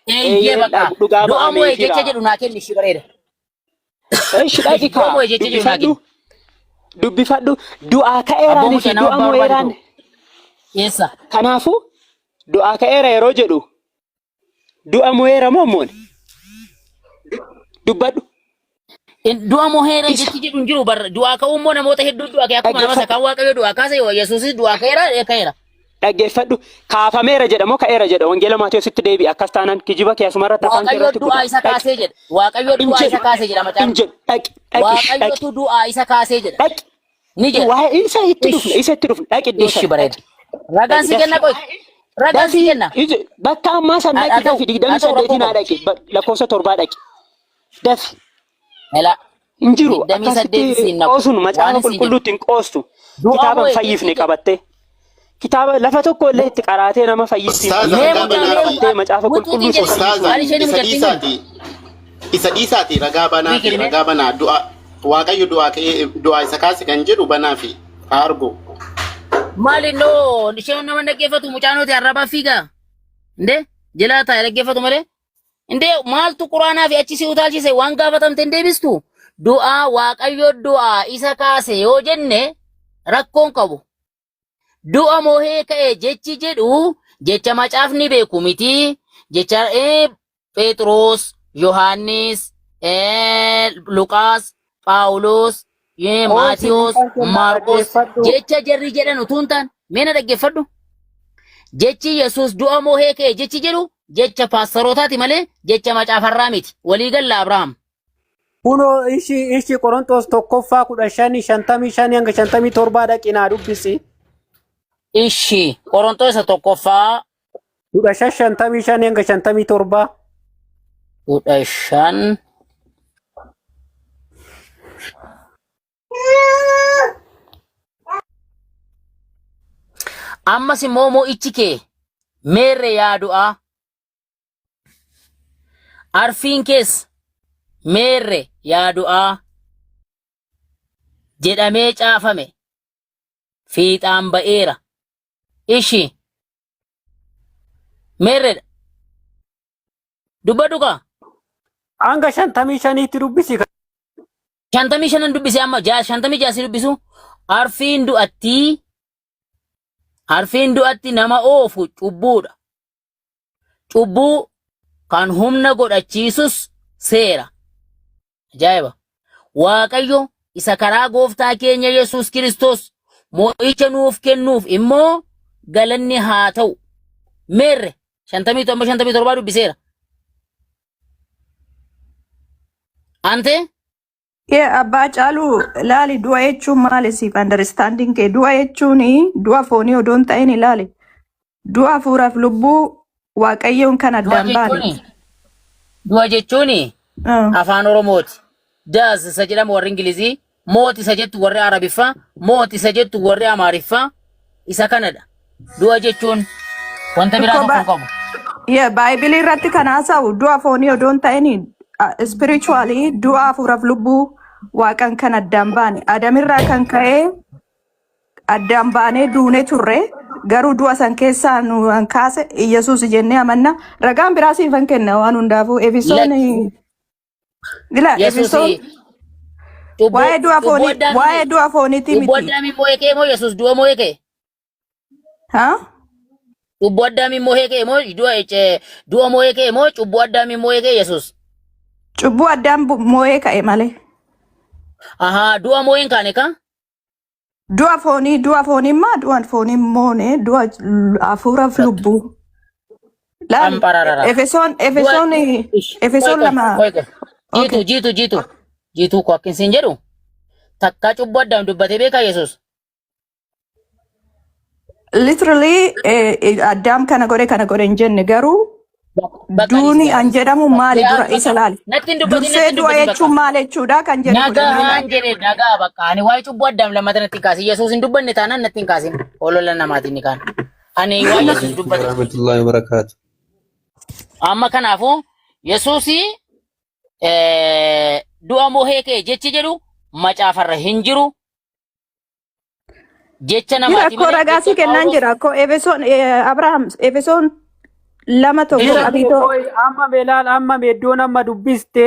eeyyee Eeyyee bakka dhugaa du'a mo'ee ba'ameefira. jecha jedhu naa kenni ishii bareeda. Eshi dhaqi Du'a kaa mo'ee jecha jedhu naa dubbifadhu kenni. dubbifadhu du'aa Abboo ka'eeraanii mucaa fi nama du'a abbaa barbaade mo'eeraan ta'u. Eessa? kanaafuu du'aa ka'eera yeroo jedhu Du'a mo'eera moo moone? Dubbadhu. Du'a mo'eera Isa. jechi jedhu hin jiru bar du'aa ka'uu immoo namoota hedduu du'a ka'e akkuma nama isa Dhaggeeffadhu. kaan waaqayyo du'aa kaase Yesuusis du'aa ka'eera ka'eera. Dhaggeeffadhu. Kaafameera jedha moo ka'eera jedha. Wangeela Maatewositti deebi'i. Akkas taanaan kijiba kee asuma irratti afaan kee Waaqayyo irratti du'aa kuta. isa Dhaqi. kaasee jedha. Waaqayyo Hin du'aa isa jedhu. kaasee jedha Hin macaafni. jedhu. Dhaqi. Dhaqi. Dhaqi. Waaqayyotu du'aa isa kaasee jedha. Dhaqi. Ni jedha. Waa'ee isa itti dhufna. Ish. Isa itti dhufna. Dhaqi iddoo Ishi sana. bareeda. Dhaqi. Ragaan Dhaqi si dafi. kenna qoy. Ragaan si Dafi. kenna. Bakka ammaa san Haa dhaqi ta'u dafi. haa Digdamii ta'u rakkoo saddeetiin haa qabu. dhaqi. Lakkoofsa torbaa dhaqi. Dafi. Ela Hin jiru. 28 Akkasitti siin naqu. qoosuun macaafa Waan siin jedhu. qulqulluutti hin qoostu. Du'a Kitaaba hin mo'e fayyifne jechi jedhu. qabattee. Kitaaba lafa tokko illee itti qaraatee nama fayyifti hin Ustaaza Mee ragaa mucaa banaa mee fi qabattee macaafa wuxuutiin qulqulluu jedhe osoo fayyisuu. Ustaaza maal isheen isa mucattiin kun? dhiisaati isa dhiisaati ragaa banaa Wii fi kennee. ragaa banaa du'a Waaqayyo du'aa ka'ee du'aa isa kaase kan jedhu banaa fi haa argu. Maal innoo isheen nama dhaggeeffatu mucaan nuti arrabaa fiigaa. Indee jalaa taa'e dhaggeeffatu malee. Indee maaltu quraanaa fi achi si utaalchise waan gaafatamte hin deebistu. Du'aa Waaqayyo du'aa isa kaase yoo jenne rakkoon qabu. Du'a moohee ka'e jechi jedhu jecha macaafni beeku miti. Jecha Phexros, Yohaannis, Luqaas, Phaawulos, Maatiyos, Maarqos jecha jarri jedhan utuu hin taane mee na dhaggeeffadhu. Jechi Yesuus du'a moohee ka'e jechi jedhu jecha paastarootaati malee jecha macaafarraa miti. Walii galla Abrahaam. Kunoo ishi ishi Qorontos tokkoffaa 15 55 hanga 57 dhaqi naa dubbisi. Ishi Qorontos isa tokkoffaa 15 55 hanga 57. 15 Ammas immoo mo'ichi kee meerre yaa du'aa? Arfiin kees meerre yaa du'aa jedhamee caafame fiixaan ba'eera. Ishi meerredha. Dubbadhu kaa. Hanga 55tti dubbisi. 55n dubbise amma 56 si dubbisu. Arfiin du'attii arfiin du'atti nama oofu cubbuudha. Cubbuu kan humna godhachiisus seera. Ajaa'iba! Waaqayyo isa karaa gooftaa keenya Yesuus Kiristoos mo'icha nuuf kennuuf immoo galanni haa ta'u. Meerre 57 57 dubbiseera. Ante Yee abbaa caaluu ilaali du'a jechuun maali siif understanding kee du'a jechuun du'a foonii odoo hin ta'in ilaali du'a hafuuraaf lubbuu waaqayyoon kan du'a addaan baane. jechuun du'a jechuun Ah. afaan Oromooti. Daas isa jedhamu warri Ingilizii, moot isa jettu warri Arabiffaa, moot isa jettu warri Amaariffaa isa kanadha. Du'a jechuun wanta biraa Tokko tokko hin ba qabu. yeah, baaybilii irratti kan haasa'u du'a foonii odoo hin ta'in spiritually du'a hafuuraaf lubbuu waaqan kan addaan baane adamirraa kan ka'e addaan baanee duune turre garuu du'a san keessaa nu kan kaase Iyyasuus jennee amanna ragaan biraa siifan kenna waan hundaafuu Efesoon Lakki ila Yesuus Efesoon cubbuu waa'ee du'a cubbuu foonii addaamii waa'ee du'a fooniitii cubbuu miti addaamii moo'ee ka'e moo Yesuus du'a moo'ee ka'e? ha Cubbuu addaamii moo'ee ka'e moo du'a du'a moo'ee ka'e moo cubbuu addaamii moo'ee ka'e Yesuus? cubbuu addaan moo'ee ka'e malee Ahaa du'a moo'ee hin kaane kaa? Du'a foonii du'a foonii maa du'a foonii moone du'a hafuuraaf Bakka. lubbuu. Laali Qampararara. Efesoon Du'a Efesoon ish qoy Efesoon qoy lama qoy qoy. Jiitu okay. jiitu jiitu jiituu koo akkin siin jedhu takkaa cubbuu addaam dubbatee beekaa Yesuus. Literally addaam kana godhe kana godhe hin jenne garuu Bakka dhiisi duuni gaa an dhiisi. jedhamu maali Yaa dura isa bakka laali. natti hin dubbatin Dursee natti hin du'a dubbatin bakka. jechuun maal jechuudha kan jedhu fudhannee Nagahaan ilaali. jedhe nagaa bakka ani waa'ee cubbuu addaam lammata natti hin kaasin Yesuus hin dubbanne taanaan natti hin kaasin olola namaatiin ni kaan. Ani waa'ee Yesuus Alaikum dubbate. warahmatullahi wabarakatuh. Amma kanaafuu Yesuus du'a moohee ka'e jechi jedhu macaafarra hin jiru Jecha Jira namaati koo malee ragaa jecha sii kennaan Phaawulos jira. Koo Efesoon Abrahaam Efesoon lama tokko jira. Jira qabiitoo. qoy amma belaal amma iddoon amma dubbiste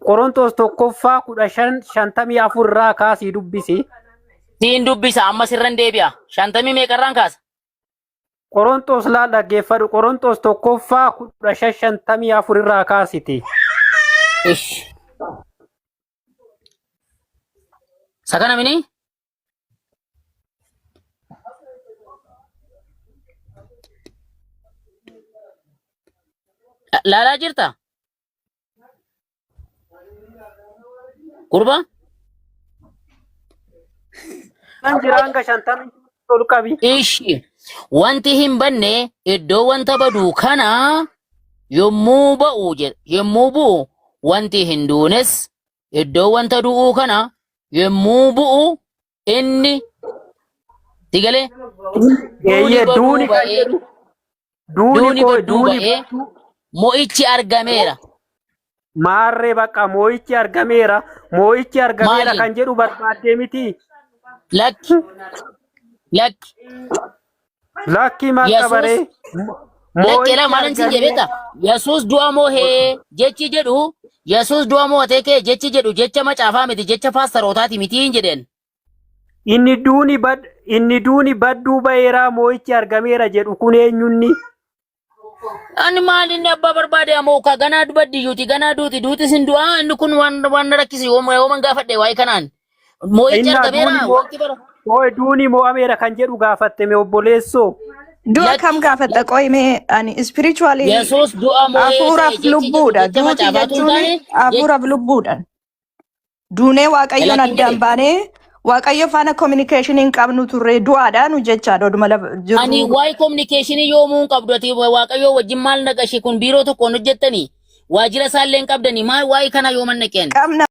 Qorontos tokkoffaa 15:54 irraa kaasii dubbisi. Siin dubbisa amma sirran deebi'a. Shantamii meeqarraan kaasa? Qorontos laal dhaggeeffadhu Qorontos tokkoffaa 15:54 irraa kaasiti. Ish. Isa kana mini? Laalaa jirta? Gurba? Kan jira hanga 50 ol qabi. Ishi. Wanti hin banne iddoo wanta badu kana yommuu ba'u jedha. Yommuu bu'u wanti hin duunes iddoo wanta du'uu kana yommuu bu'u inni sigalee duuni Eeyyee baduu duuni kan ba'ee jedhu duuni duuni koo badduu duuni ba'ee badduu mo'ichi argameera. maarree bakka moo'ichi argameera moo'ichi argameera Maaliin? kan jedhu barbaaddee miti. Lakki lakki Lakkii maal Yesuus qabaree lakki moo'ichi lama maalan siin jedhe argameera. beektaa? Yesuus du'a moohee jechi jedhu Yesuus du'a moo'atee kee jechi jedhu jecha macaafaa miti jecha paastarootaati miti hin jedheen. Inni duuni bad inni duuni badduu ba'eeraa moo'ichi argameera jedhu kun eenyunni? Ani maal inni abbaa barbaade ammoo ka ganaa dubaddiyuuti ganaa duuti duuti sin du'aa inni kun waan waan na rakkise yooma yooman gaafadhe waa'ee kanaan. Moo'ichi Innaa argameera duuni moo wanti bara. ooy duuni moo'ameera kan jedhu gaafatte mee obboleessoo. Du'a Lakki kam gaafatta qoy mee ani spiritually Yesuus du'a moo'ee ka'e hafuuraaf jechi jedhu lubbuudha. jecha Duuti macaafaatu hin jechuun taane jechi hafuuraaf lubbuudha. Duunee waaqayyoon lakki hin addaan jedhe. baanee waaqayyo faana communication hin qabnu turre du'aadha nu jechaadha oduma lafa Ani jirru. waa'ee kominikeeshinii yoomuu hin qabdu ati waaqayyoo wajjin maal naqashi kun biiroo tokkoon hojjettanii waajjira isaallee hin qabdanii maal waa'ee kana yooman naqeen. Qabna.